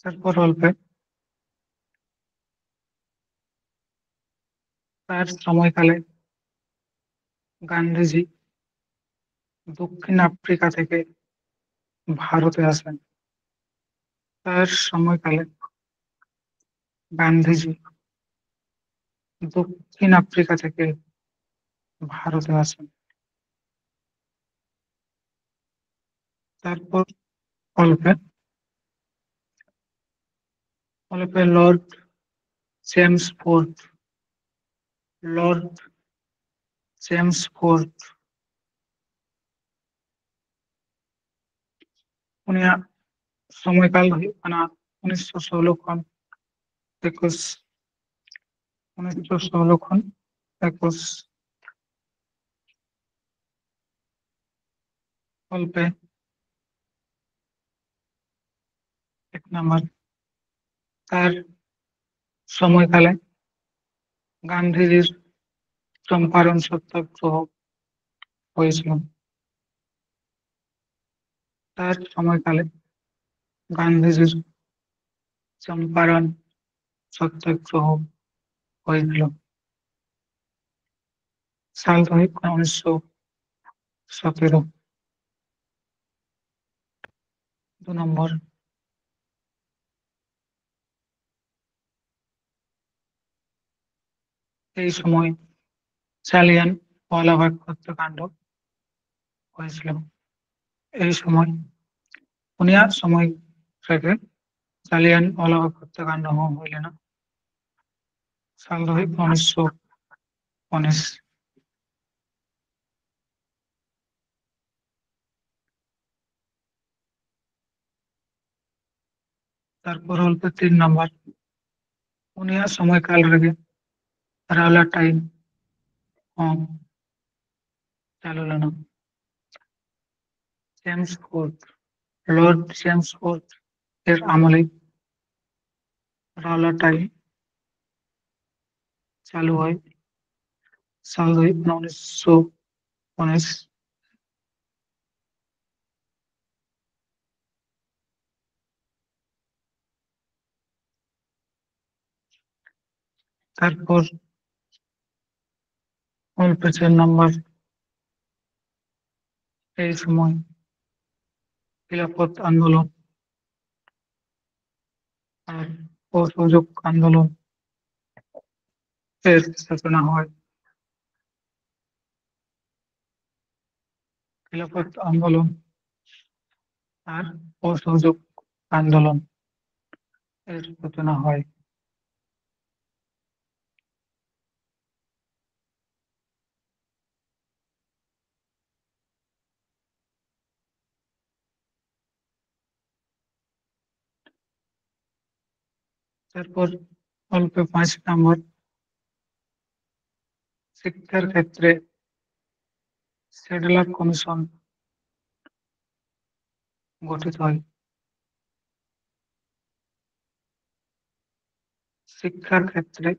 তারপর অল্পে তার সময়কালে গান্ধীজি দক্ষিণ আফ্রিকা থেকে ভারতে আসেন। তার সময়কালে গান্ধীজি দক্ষিণ আফ্রিকা থেকে ভারতে আসেন। তারপর অল্পে অল্পে লর্ড চেমসফোর্ড, লর্ড চেমসফোর্ড, ᱩᱱᱤᱭᱟᱜ ᱥᱚᱢᱚᱭᱠᱟᱞ ᱫᱚ ᱦᱩᱭᱩᱜ ᱠᱟᱱᱟ ᱩᱱᱤᱥᱥᱚ ᱥᱳᱞᱳ ᱠᱷᱚᱱ ᱮᱠᱩᱥ, ᱩᱱᱤᱥᱥᱚ ᱥᱳᱞᱳ ᱠᱷᱚᱱ ᱮᱠᱩᱥ᱾ ᱚᱞ ᱯᱮ᱾ ᱮᱠ ᱱᱟᱢᱵᱟᱨ, ᱛᱟᱨ ᱥᱚᱢᱚᱭ ᱠᱟᱞᱮ ᱜᱟᱱᱫᱷᱤᱡᱤᱨ ᱪᱚᱢᱯᱟᱨᱚᱱ ᱥᱚᱛᱛᱟᱜᱨᱚᱦᱚ ᱦᱩᱭ ᱥᱮ ᱵᱟᱝ? ᱛᱟᱨ ᱥᱚᱢᱚᱭ ᱠᱟᱞᱮ ᱜᱟᱱᱫᱷᱤᱡᱤᱨ ᱪᱚᱢᱯᱟᱨᱚᱱ ᱥᱚᱛᱛᱟᱜᱨᱚᱦᱚ ᱦᱩᱭ ᱥᱮ ᱵᱟᱝ? ᱥᱟᱞ ᱫᱚ ᱦᱩᱭᱩᱜ ᱠᱟᱱᱟ ᱩᱱᱤᱥᱥᱚ ᱥᱚᱛᱮᱨᱚ᱾ ᱫᱩ ᱱᱚᱢᱵᱚᱨ, ᱮᱭ ᱥᱚᱢᱚᱭ ᱡᱟᱞᱤᱭᱟᱱ ᱣᱟᱞᱟᱵᱟᱜᱽ ᱦᱚᱛᱛᱟᱠᱟᱱᱰ ᱦᱩᱭ ᱥᱮ ᱵᱟᱝ? ᱮᱭ ᱥᱚᱢᱚᱭ, ᱩᱱᱤᱭᱟᱜ ᱥᱚᱢᱚᱭ ᱨᱮᱜᱮ ᱡᱟᱞᱤᱭᱟᱱ ᱣᱟᱞᱟᱵᱟᱜᱽ ᱦᱚᱛᱛᱟᱠᱟᱱᱰ ᱦᱚᱸ ᱦᱩᱭ ᱞᱮᱱᱟ᱾ ᱥᱟᱞ ᱫᱚ ᱦᱩᱭᱩᱜ ᱠᱟᱱᱟ ᱩᱱᱤᱥᱥᱚ ᱩᱱᱤᱥ᱾ ᱛᱟᱨᱯᱚᱨ ᱚᱞ ᱯᱮ ᱛᱤᱱ ᱱᱟᱢᱵᱟᱨ, ᱩᱱᱤᱭᱟᱜ ᱥᱚᱢᱚᱭ ᱠᱟᱞ ᱨᱮᱜᱮ ᱨᱟᱣᱞᱟ ᱴᱟᱭᱤᱢ ᱦᱚᱸ ᱪᱟᱹᱞᱩ ᱞᱮᱱᱟ᱾ ᱪᱮᱢᱥᱯᱷᱳᱨᱰ, ᱞᱚᱨᱰ ᱪᱮᱢᱥᱯᱷᱳᱨᱰ ᱮᱨ ᱟᱢᱚᱞᱮ ᱨᱟᱣᱞᱟ ᱴᱟᱭᱤᱢ ᱪᱟᱹᱞᱩ ᱦᱚᱭ᱾ ᱥᱟᱞ ᱫᱚ ᱦᱩᱭᱩᱜ ᱠᱟᱱᱟ ᱩᱱᱤᱥᱥᱚ ᱩᱱᱤᱥ᱾ ᱛᱟᱨᱯᱚᱨ ᱚᱞ ᱯᱮ ᱪᱟᱨ ᱱᱟᱢᱵᱟᱨ, ᱮᱭ ᱥᱚᱢᱚᱭ খিলাফত আন্দোলন ᱟᱨ অসহযোগ আন্দোলন এর সূচনা হয়। খিলাফত আন্দোলন আর অসহযোগ আন্দোলন এর সূচনা হয়। তারপর অল্প পাঁচ নম্বর, শিক্ষার ক্ষেত্রে স্যাডলার কমিশন গঠিত হয়। শিক্ষার ক্ষেত্রে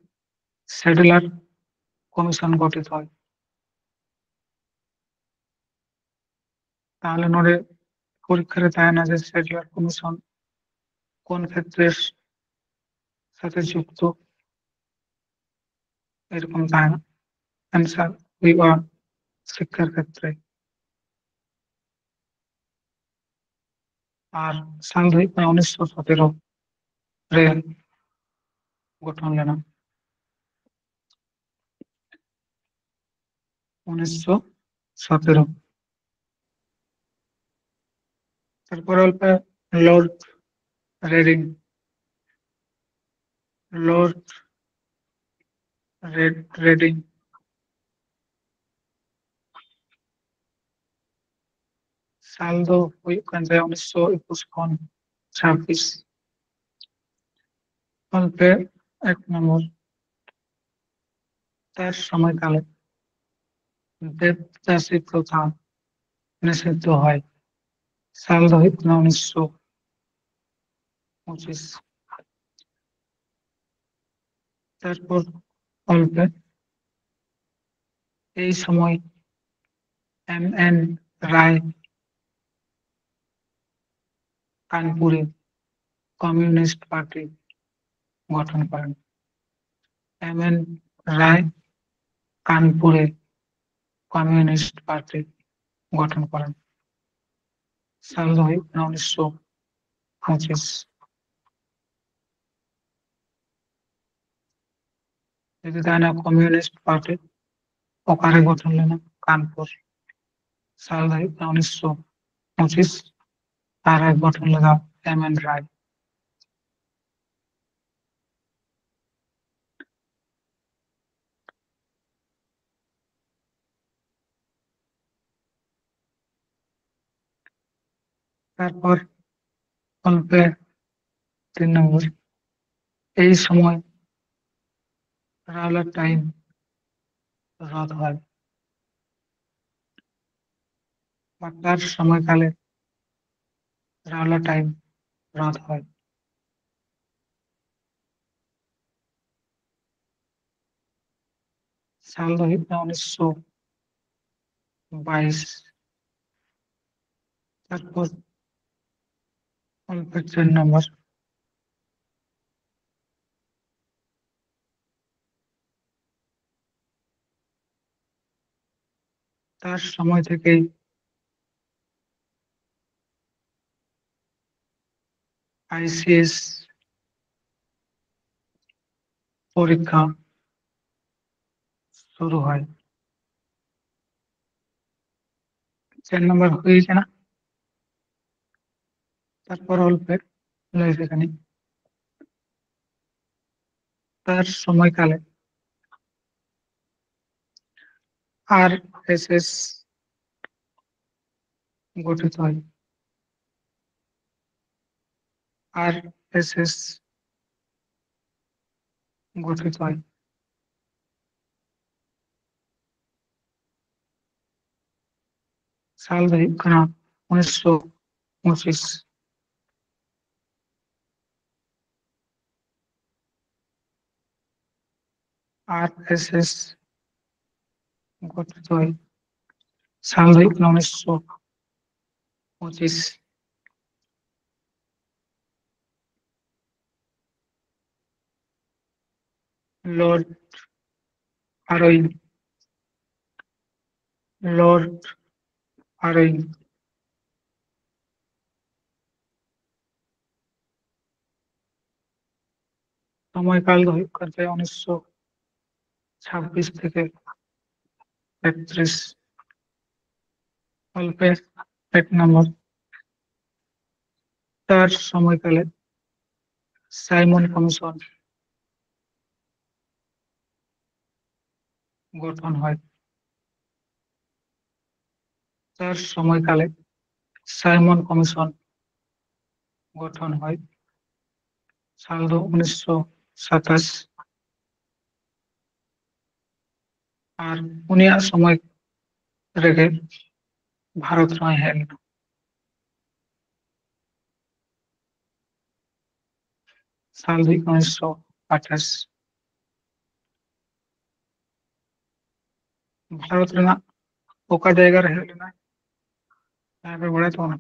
স্যাডলার কমিশন গঠিত হয়। তাহলে ᱱᱚᱰᱮ ᱯᱚᱨᱤᱠᱠᱷᱟ ᱨᱮ ᱛᱟᱦᱮᱱᱟ ᱡᱮ ᱥᱮᱰᱞᱟᱨ ᱠᱚᱢᱤᱥᱚᱱ ᱠᱚᱱ ᱠᱷᱮᱛᱨᱮ ᱥᱟᱛᱷᱮ ᱡᱩᱠᱛᱚ, ᱮᱨᱚᱠᱚᱢ ᱛᱟᱦᱮᱱᱟ᱾ ᱮᱱᱥᱟᱨ ᱦᱩᱭᱩᱜᱼᱟ ᱥᱤᱠᱠᱷᱟᱨ ᱠᱷᱮᱛᱨᱮ᱾ ᱟᱨ ᱥᱟᱞ ᱫᱚ ᱦᱩᱭᱩᱜ ᱠᱟᱱᱟ ᱩᱱᱤᱥᱥᱚ ᱥᱚᱛᱮᱨᱚ ᱨᱮ ᱜᱚᱴᱷᱚᱱ ᱞᱮᱱᱟ᱾ ᱩᱱᱤᱥᱥᱚ ᱥᱚᱛᱮᱨᱚ᱾ ᱛᱟᱨᱯᱚᱨ ᱚᱞ ᱯᱮ lord reading. Lord red-, reading. ᱥᱟᱞ ᱫᱚ ᱦᱩᱭᱩᱜ ᱠᱟᱱ ᱛᱟᱭᱟ ᱩᱱᱤᱥᱥᱚ ᱮᱠᱩᱥ ᱠᱷᱚᱱ ᱪᱷᱟᱵᱵᱤᱥ᱾ ᱚᱞ ᱯᱮ ᱮᱠ ᱱᱚᱢᱵᱚᱨ᱾ ᱛᱟᱨ ᱥᱚᱢᱚᱭᱠᱟᱞᱮ ᱫᱮᱵᱽᱫᱟᱥᱤ ᱯᱨᱚᱛᱷᱟ ᱱᱤᱥᱤᱫᱽᱫᱷᱚ ᱦᱚᱭ᱾ ᱥᱟᱞ ᱫᱚ ᱦᱩᱭᱩᱜ ᱠᱟᱱᱟ ᱩᱱᱤᱥᱥᱚ ᱯᱚᱸᱪᱤᱥ᱾ ᱛᱟᱨᱯᱚᱨ ᱚᱞ ᱯᱮ এই সময় এম এন রায় কানপুরে কমিউনিস্ট পার্টি গঠন করেন। এম এন রায় কানপুরে কমিউনিস্ট পার্টি গঠন করেন। সাল ᱫᱚ ᱦᱩᱭᱩᱜ ᱠᱟᱱᱟ ᱩᱱᱤᱥᱥᱚ ᱯᱚᱸᱪᱤᱥ᱾ ᱡᱩᱫᱤ ᱛᱟᱦᱮᱱᱟ ᱠᱚᱢᱤᱭᱩᱱᱤᱥᱴ ᱯᱟᱨᱴᱤ ᱚᱠᱟᱨᱮ ᱜᱚᱴᱷᱚᱱ ᱞᱮᱱᱟ? ᱠᱟᱱᱯᱩᱨ᱾ ᱥᱟᱞ ᱫᱚ ᱦᱩᱭᱩᱜ ᱠᱟᱱᱟ ᱩᱱᱤᱥᱥᱚ ᱯᱚᱸᱪᱤᱥ᱾ ᱟᱨ ᱮ ᱜᱚᱴᱷᱚᱱ ᱞᱮᱫᱟ ᱮᱢ ᱮᱱ ᱨᱟᱭ᱾ তারপর অল্পে তিন নম্বর, এই সময় রাওলাট টাইম রদ হয়। বা তার সময়কালে রাওলাট টাইম রদ হয়। ᱥᱟᱞ ᱫᱚ ᱦᱩᱭᱩᱜ ᱠᱟᱱᱟ ᱩᱱᱤᱥᱥᱚ ᱵᱟᱭᱤᱥ᱾ ᱛᱟᱨᱯᱚᱨ ᱚᱞᱯᱮ ᱪᱟᱨ ᱱᱚᱢᱵᱚᱨ᱾ তার সময় থেকেই আইসিএস পরীক্ষা শুরু হয়। চার নম্বর ᱦᱩᱭ ᱠᱟᱱᱟ᱾ ᱛᱟᱨᱯᱚᱨ ᱚᱞᱯᱮ ᱞᱟᱹᱭ ᱞᱮᱠᱷᱟᱱᱤᱧ᱾ তার সময়কালে আরএসএস গঠিত হয়। আরএসএস গঠিত হয়। ᱥᱟᱞ ᱫᱚ ᱦᱩᱭᱩᱜ ᱠᱟᱱᱟ ᱩᱱᱤᱥᱥᱚ ᱯᱚᱸᱪᱤᱥ᱾ ᱟᱨᱮᱥᱮᱥ ᱜᱚᱴᱷᱤᱛ ᱦᱩᱭ᱾ ᱥᱟᱞ ᱫᱚ ᱦᱩᱭᱩᱜ ᱠᱟᱱᱟ ᱩᱱᱤᱥᱥᱚ ᱯᱚᱸᱪᱤᱥ᱾ Lord Irwin, Lord Irwin. ᱥᱚᱢᱚᱭ ᱠᱟᱞ ᱫᱚ ᱦᱩᱭᱩᱜ ᱠᱟᱱ ᱛᱟᱭᱟ ᱩᱱᱤᱥᱥᱚ ᱪᱷᱟᱵᱵᱤᱥ ᱛᱷᱮᱠᱮ ᱮᱠᱛᱨᱤᱥ᱾ ᱚᱞ ᱯᱮ ᱮᱠ ᱱᱚᱢᱵᱚᱨ᱾ ᱛᱟᱨ ᱥᱚᱢᱚᱭ ᱠᱟᱞᱮ ᱥᱟᱭᱢᱚᱱ ᱠᱚᱢᱤᱥᱚᱱ ᱜᱚᱴᱷᱚᱱ ᱦᱚᱭ᱾ ᱛᱟᱨ ᱥᱚᱢᱚᱭ ᱠᱟᱞᱮ ᱥᱟᱭᱢᱚᱱ ᱠᱚᱢᱤᱥᱚᱱ ᱜᱚᱴᱷᱚᱱ ᱦᱚᱭ᱾ ᱥᱟᱞ ᱫᱚ ᱩᱱᱤᱥᱥᱚ ᱥᱟᱛᱟᱥ᱾ ᱟᱨ ᱩᱱᱤᱭᱟᱜ ᱥᱚᱢᱚᱭ ᱨᱮᱜᱮ ᱵᱷᱟᱨᱚᱛ ᱨᱮᱦᱚᱸᱭ ᱦᱮᱡ ᱞᱮᱱᱟ᱾ ᱥᱟᱞ ᱫᱚ ᱦᱩᱭᱩᱜ ᱠᱟᱱᱟ ᱩᱱᱤᱥᱥᱚ ᱟᱴᱷᱟᱥ᱾ ᱵᱷᱟᱨᱚᱛ ᱨᱮᱱᱟᱜ ᱚᱠᱟ ᱡᱟᱭᱜᱟ ᱨᱮ ᱦᱮᱡ ᱞᱮᱱᱟ? ᱡᱟᱦᱟᱸᱭ ᱯᱮ ᱵᱟᱲᱟᱭ ᱛᱟᱵᱚᱱᱟ?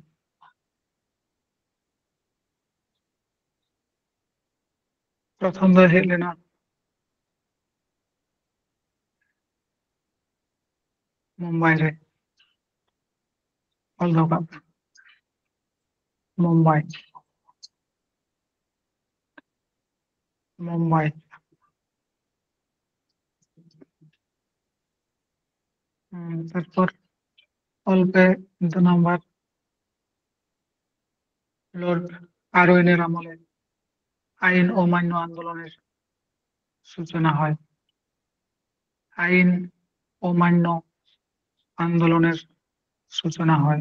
ᱯᱨᱚᱛᱷᱚᱢ ᱫᱚᱭ ᱦᱮᱡ ᱞᱮᱱᱟ ᱢᱩᱢᱵᱟᱭ ᱨᱮ᱾ ᱚᱞ ᱫᱚᱦᱚ ᱠᱟᱜ ᱯᱮ᱾ ᱢᱩᱢᱵᱟᱭ᱾ ᱢᱩᱢᱵᱟᱭ᱾ ᱦᱩᱸ, ᱛᱟᱨᱯᱚᱨ ᱚᱞ ᱯᱮ ᱫᱩ ᱱᱟᱢᱵᱟᱨ᱾ লর্ড আরউইনের আমলে আইন অমান্য আন্দোলনের সূচনা হয়। আইন অমান্য আন্দোলনের সূচনা হয়।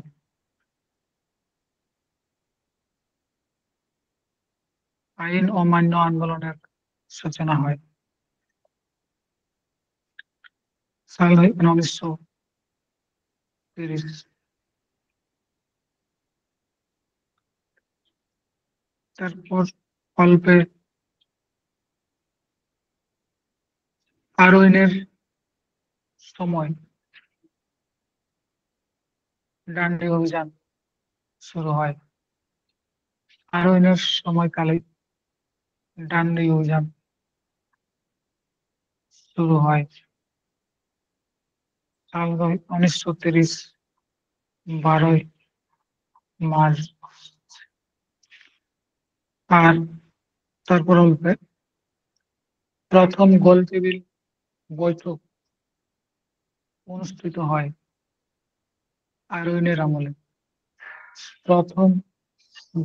আইন অমান্য আন্দোলনের সূচনা হয়। সাল ᱫᱚ ᱦᱩᱭᱩᱜ ᱠᱟᱱᱟ ᱩᱱᱤᱥᱥᱚ ᱛᱤᱨᱤᱥ᱾ ᱛᱟᱨᱯᱚᱨ ᱚᱞ ᱯᱮ ᱟᱨᱣᱤᱱᱮᱨ সময় ডান্ডি অভিযান শুরু হয়। আরো ইনের সময়কালে ডান্ডি অভিযান শুরু হয়। সাল উনিশশো তিরিশ, বারোই মার্চ। আর তারপর হবে প্রথম গোলটেবিল বৈঠক অনুষ্ঠিত হয় আরউইনের আমলে। প্রথম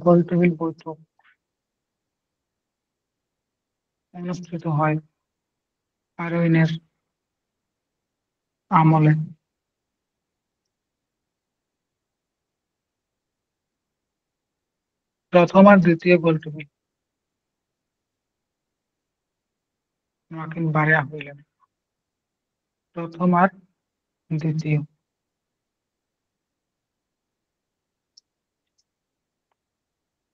গোলটেবিল বৈঠক অনুষ্ঠিত হয় আরউইনের আমলে। প্রথম আর দ্বিতীয় গোলটেবিল, ᱱᱚᱣᱟ ᱠᱤᱱ ᱵᱟᱨᱭᱟ ᱦᱩᱭ ᱞᱮᱱᱟ, ᱯᱨᱚᱛᱷᱚᱢ ᱟᱨ ᱫᱤᱛᱤᱭᱚ᱾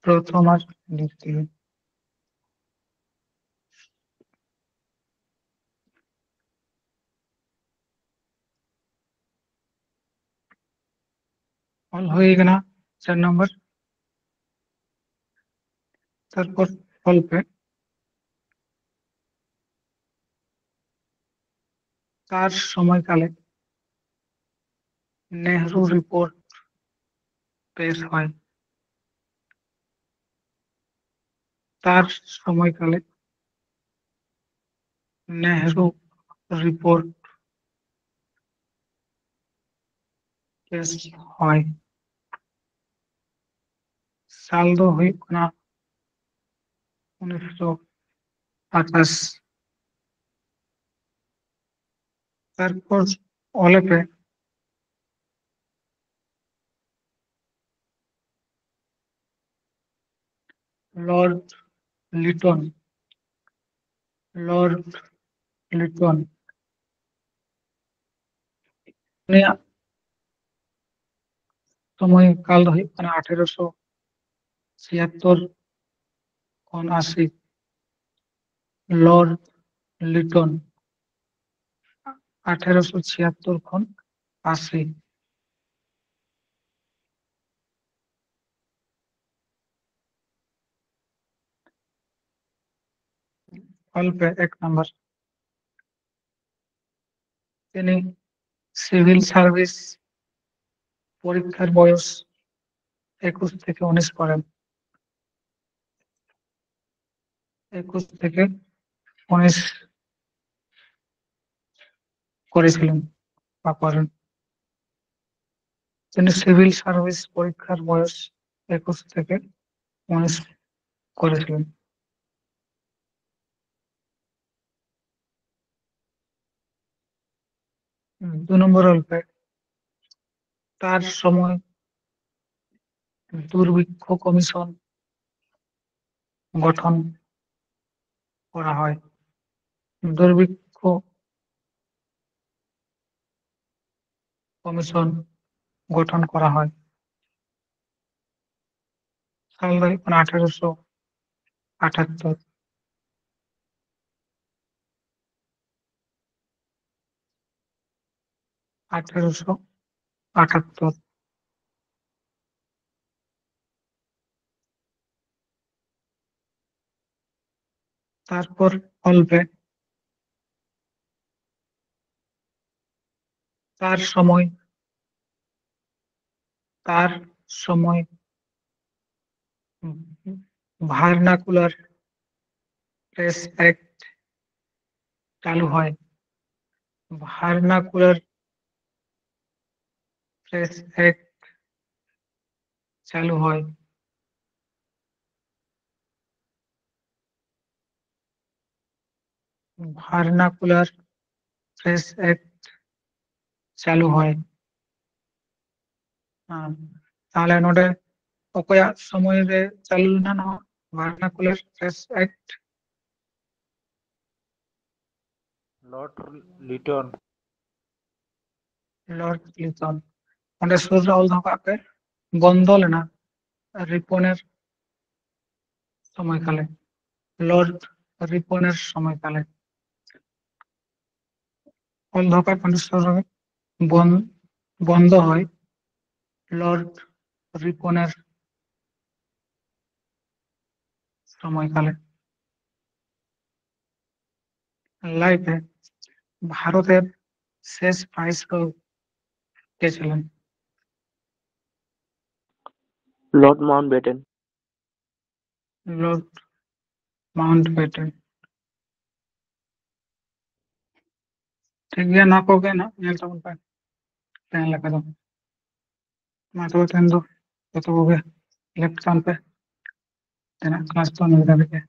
ᱯᱨᱚᱛᱷᱚᱢ ᱟᱨ ᱫᱤᱛᱤᱭᱚ᱾ ᱚᱞ ᱦᱩᱭ ᱠᱟᱱᱟ ᱪᱟᱨ ᱱᱚᱢᱵᱚᱨ᱾ ᱛᱟᱨᱯᱚᱨ ᱚᱞ ᱯᱮ᱾ তার সময়কালে নেহরু রিপোর্ট পেশ হয়। তার সময়কালে নেহরু রিপোর্ট পেশ হয়। ᱥᱟᱞ ᱫᱚ ᱦᱩᱭᱩᱜ ᱠᱟᱱᱟ ᱩᱱᱤᱥᱥᱚ ᱟᱴᱷᱟᱥ᱾ ᱛᱟᱨᱯᱚᱨ ᱚᱞᱮ ᱯᱮ ᱞᱚᱨᱰ ᱞᱤᱴᱚᱱ, ᱞᱚᱨᱰ ᱞᱤᱴᱚᱱ᱾ ᱩᱱᱤᱭᱟᱜ ᱥᱚᱢᱚᱭ ᱠᱟᱞ ᱫᱚ ᱦᱩᱭᱩᱜ ᱠᱟᱱᱟ ᱟᱴᱷᱮᱨᱚᱥᱚ ᱪᱷᱤᱭᱟᱛᱛᱚᱨ ᱠᱷᱚᱱ ᱟᱥᱤ᱾ ᱞᱚᱨᱰ ᱞᱤᱴᱚᱱ ᱟᱴᱷᱮᱨᱚᱥᱚ ᱪᱷᱤᱭᱟᱛᱛᱚᱨ ᱠᱷᱚᱱ ᱟᱥᱤ᱾ ᱚᱞ ᱯᱮ ᱮᱠ ᱱᱟᱢᱵᱟᱨ᱾ ᱛᱤᱱᱤ ᱥᱤᱵᱷᱤᱞ ᱥᱟᱨᱵᱷᱤᱥ ᱯᱚᱨᱤᱠᱠᱷᱟᱨ ᱵᱚᱭᱚᱥ ᱮᱠᱩᱥ ᱛᱷᱮᱠᱮ ᱩᱱᱤᱥ ᱠᱚᱨᱮ, ᱮᱠᱩᱥ ᱛᱷᱮᱠᱮ ᱩᱱᱤᱥ ᱠᱚᱨᱮ ছিলেন, বা করেন। তিনি সিভিল সার্ভিস পরীক্ষার বয়স একুশ থেকে উনিশ করেছিলেন। হুম, দু নম্বর অল্পে তার সময় দুর্ভিক্ষ কমিশন গঠন করা হয়। দুর্ভিক্ষ কমিশন গঠন করা হয়। সাল ᱫᱚ ᱦᱩᱭᱩᱜ ᱠᱟᱱᱟ ᱟᱴᱷᱮᱨᱚᱥᱚ ᱟᱴᱷᱟᱛᱛᱳᱨ᱾ ᱟᱴᱷᱮᱨᱚᱥᱚ ᱟᱴᱷᱟᱛᱛᱳᱨ᱾ ᱛᱟᱨᱯᱚᱨ ᱚᱞ ᱯᱮ তার সময়, তার সময় ভার্নাকুলার প্রেস অ্যাক্ট চালু হয়। ভার্নাকুলার প্রেস অ্যাক্ট চালু হয়। ভার্নাকুলার প্রেস অ্যাক্ট চালু হয়। ᱦᱮᱸ, ᱛᱟᱦᱞᱮ ᱱᱚᱰᱮ ᱚᱠᱚᱭᱟᱜ ᱥᱚᱢᱚᱭ ᱨᱮ ᱪᱟᱹᱞᱩ ᱞᱮᱱᱟ ᱱᱚᱣᱟ ᱵᱷᱟᱨᱱᱟᱠᱩᱞᱟᱨ press act? Lord Lipton. Lord Lipton. ᱚᱸᱰᱮ ᱥᱩᱨ ᱨᱮ ᱚᱞ ᱫᱚᱦᱚ ᱠᱟᱜ ᱯᱮ, ᱵᱚᱱᱫᱚ ᱞᱮᱱᱟ ᱨᱤᱯᱚᱱᱮᱨ ᱥᱚᱢᱚᱭ ᱠᱟᱞᱮ, ᱞᱚᱨᱰ ᱨᱤᱯᱚᱱᱮᱨ ᱥᱚᱢᱚᱭ ᱠᱟᱞᱮ᱾ ᱚᱞ ᱫᱚᱦᱚ ᱠᱟᱜ ᱯᱚᱱᱰᱤᱛ ᱥᱚᱨᱚᱥᱚᱛᱤ ᱵᱚᱱ ᱵᱚᱱᱫᱚ ᱦᱚᱭ ᱞᱚᱨᱰ ᱨᱤᱯᱚᱱᱮᱨ ᱥᱚᱢᱚᱭ ᱠᱟᱞᱮ᱾ ᱞᱟᱹᱭ ᱯᱮ, ᱵᱷᱟᱨᱚᱛᱮᱨ ᱥᱮᱥ ᱯᱟᱭᱥ ᱠᱚ ᱠᱮᱪᱞᱮᱱ? Lord Mountbatten. Lord Mountbatten. ᱴᱷᱤᱠ ᱜᱮᱭᱟ, ᱱᱚᱣᱟ ᱠᱚᱜᱮ ᱱᱟᱜ ᱧᱮᱞ ᱛᱟᱵᱚᱱ ᱯᱮ ᱛᱮᱦᱮᱧ ᱞᱮᱠᱟ ᱫᱚ᱾ ᱢᱟ ᱛᱚᱵᱮ ᱛᱮᱦᱮᱧ ᱫᱚ ᱡᱚᱛᱚ ᱠᱚᱜᱮ ᱞᱮᱯᱴ ᱛᱟᱵᱚᱱ ᱯᱮ᱾ ᱛᱮᱱᱟᱜ ᱠᱞᱟᱥ ᱫᱚ ᱱᱤᱭᱟᱹ ᱫᱷᱟᱹᱵᱤᱡ ᱜᱮ᱾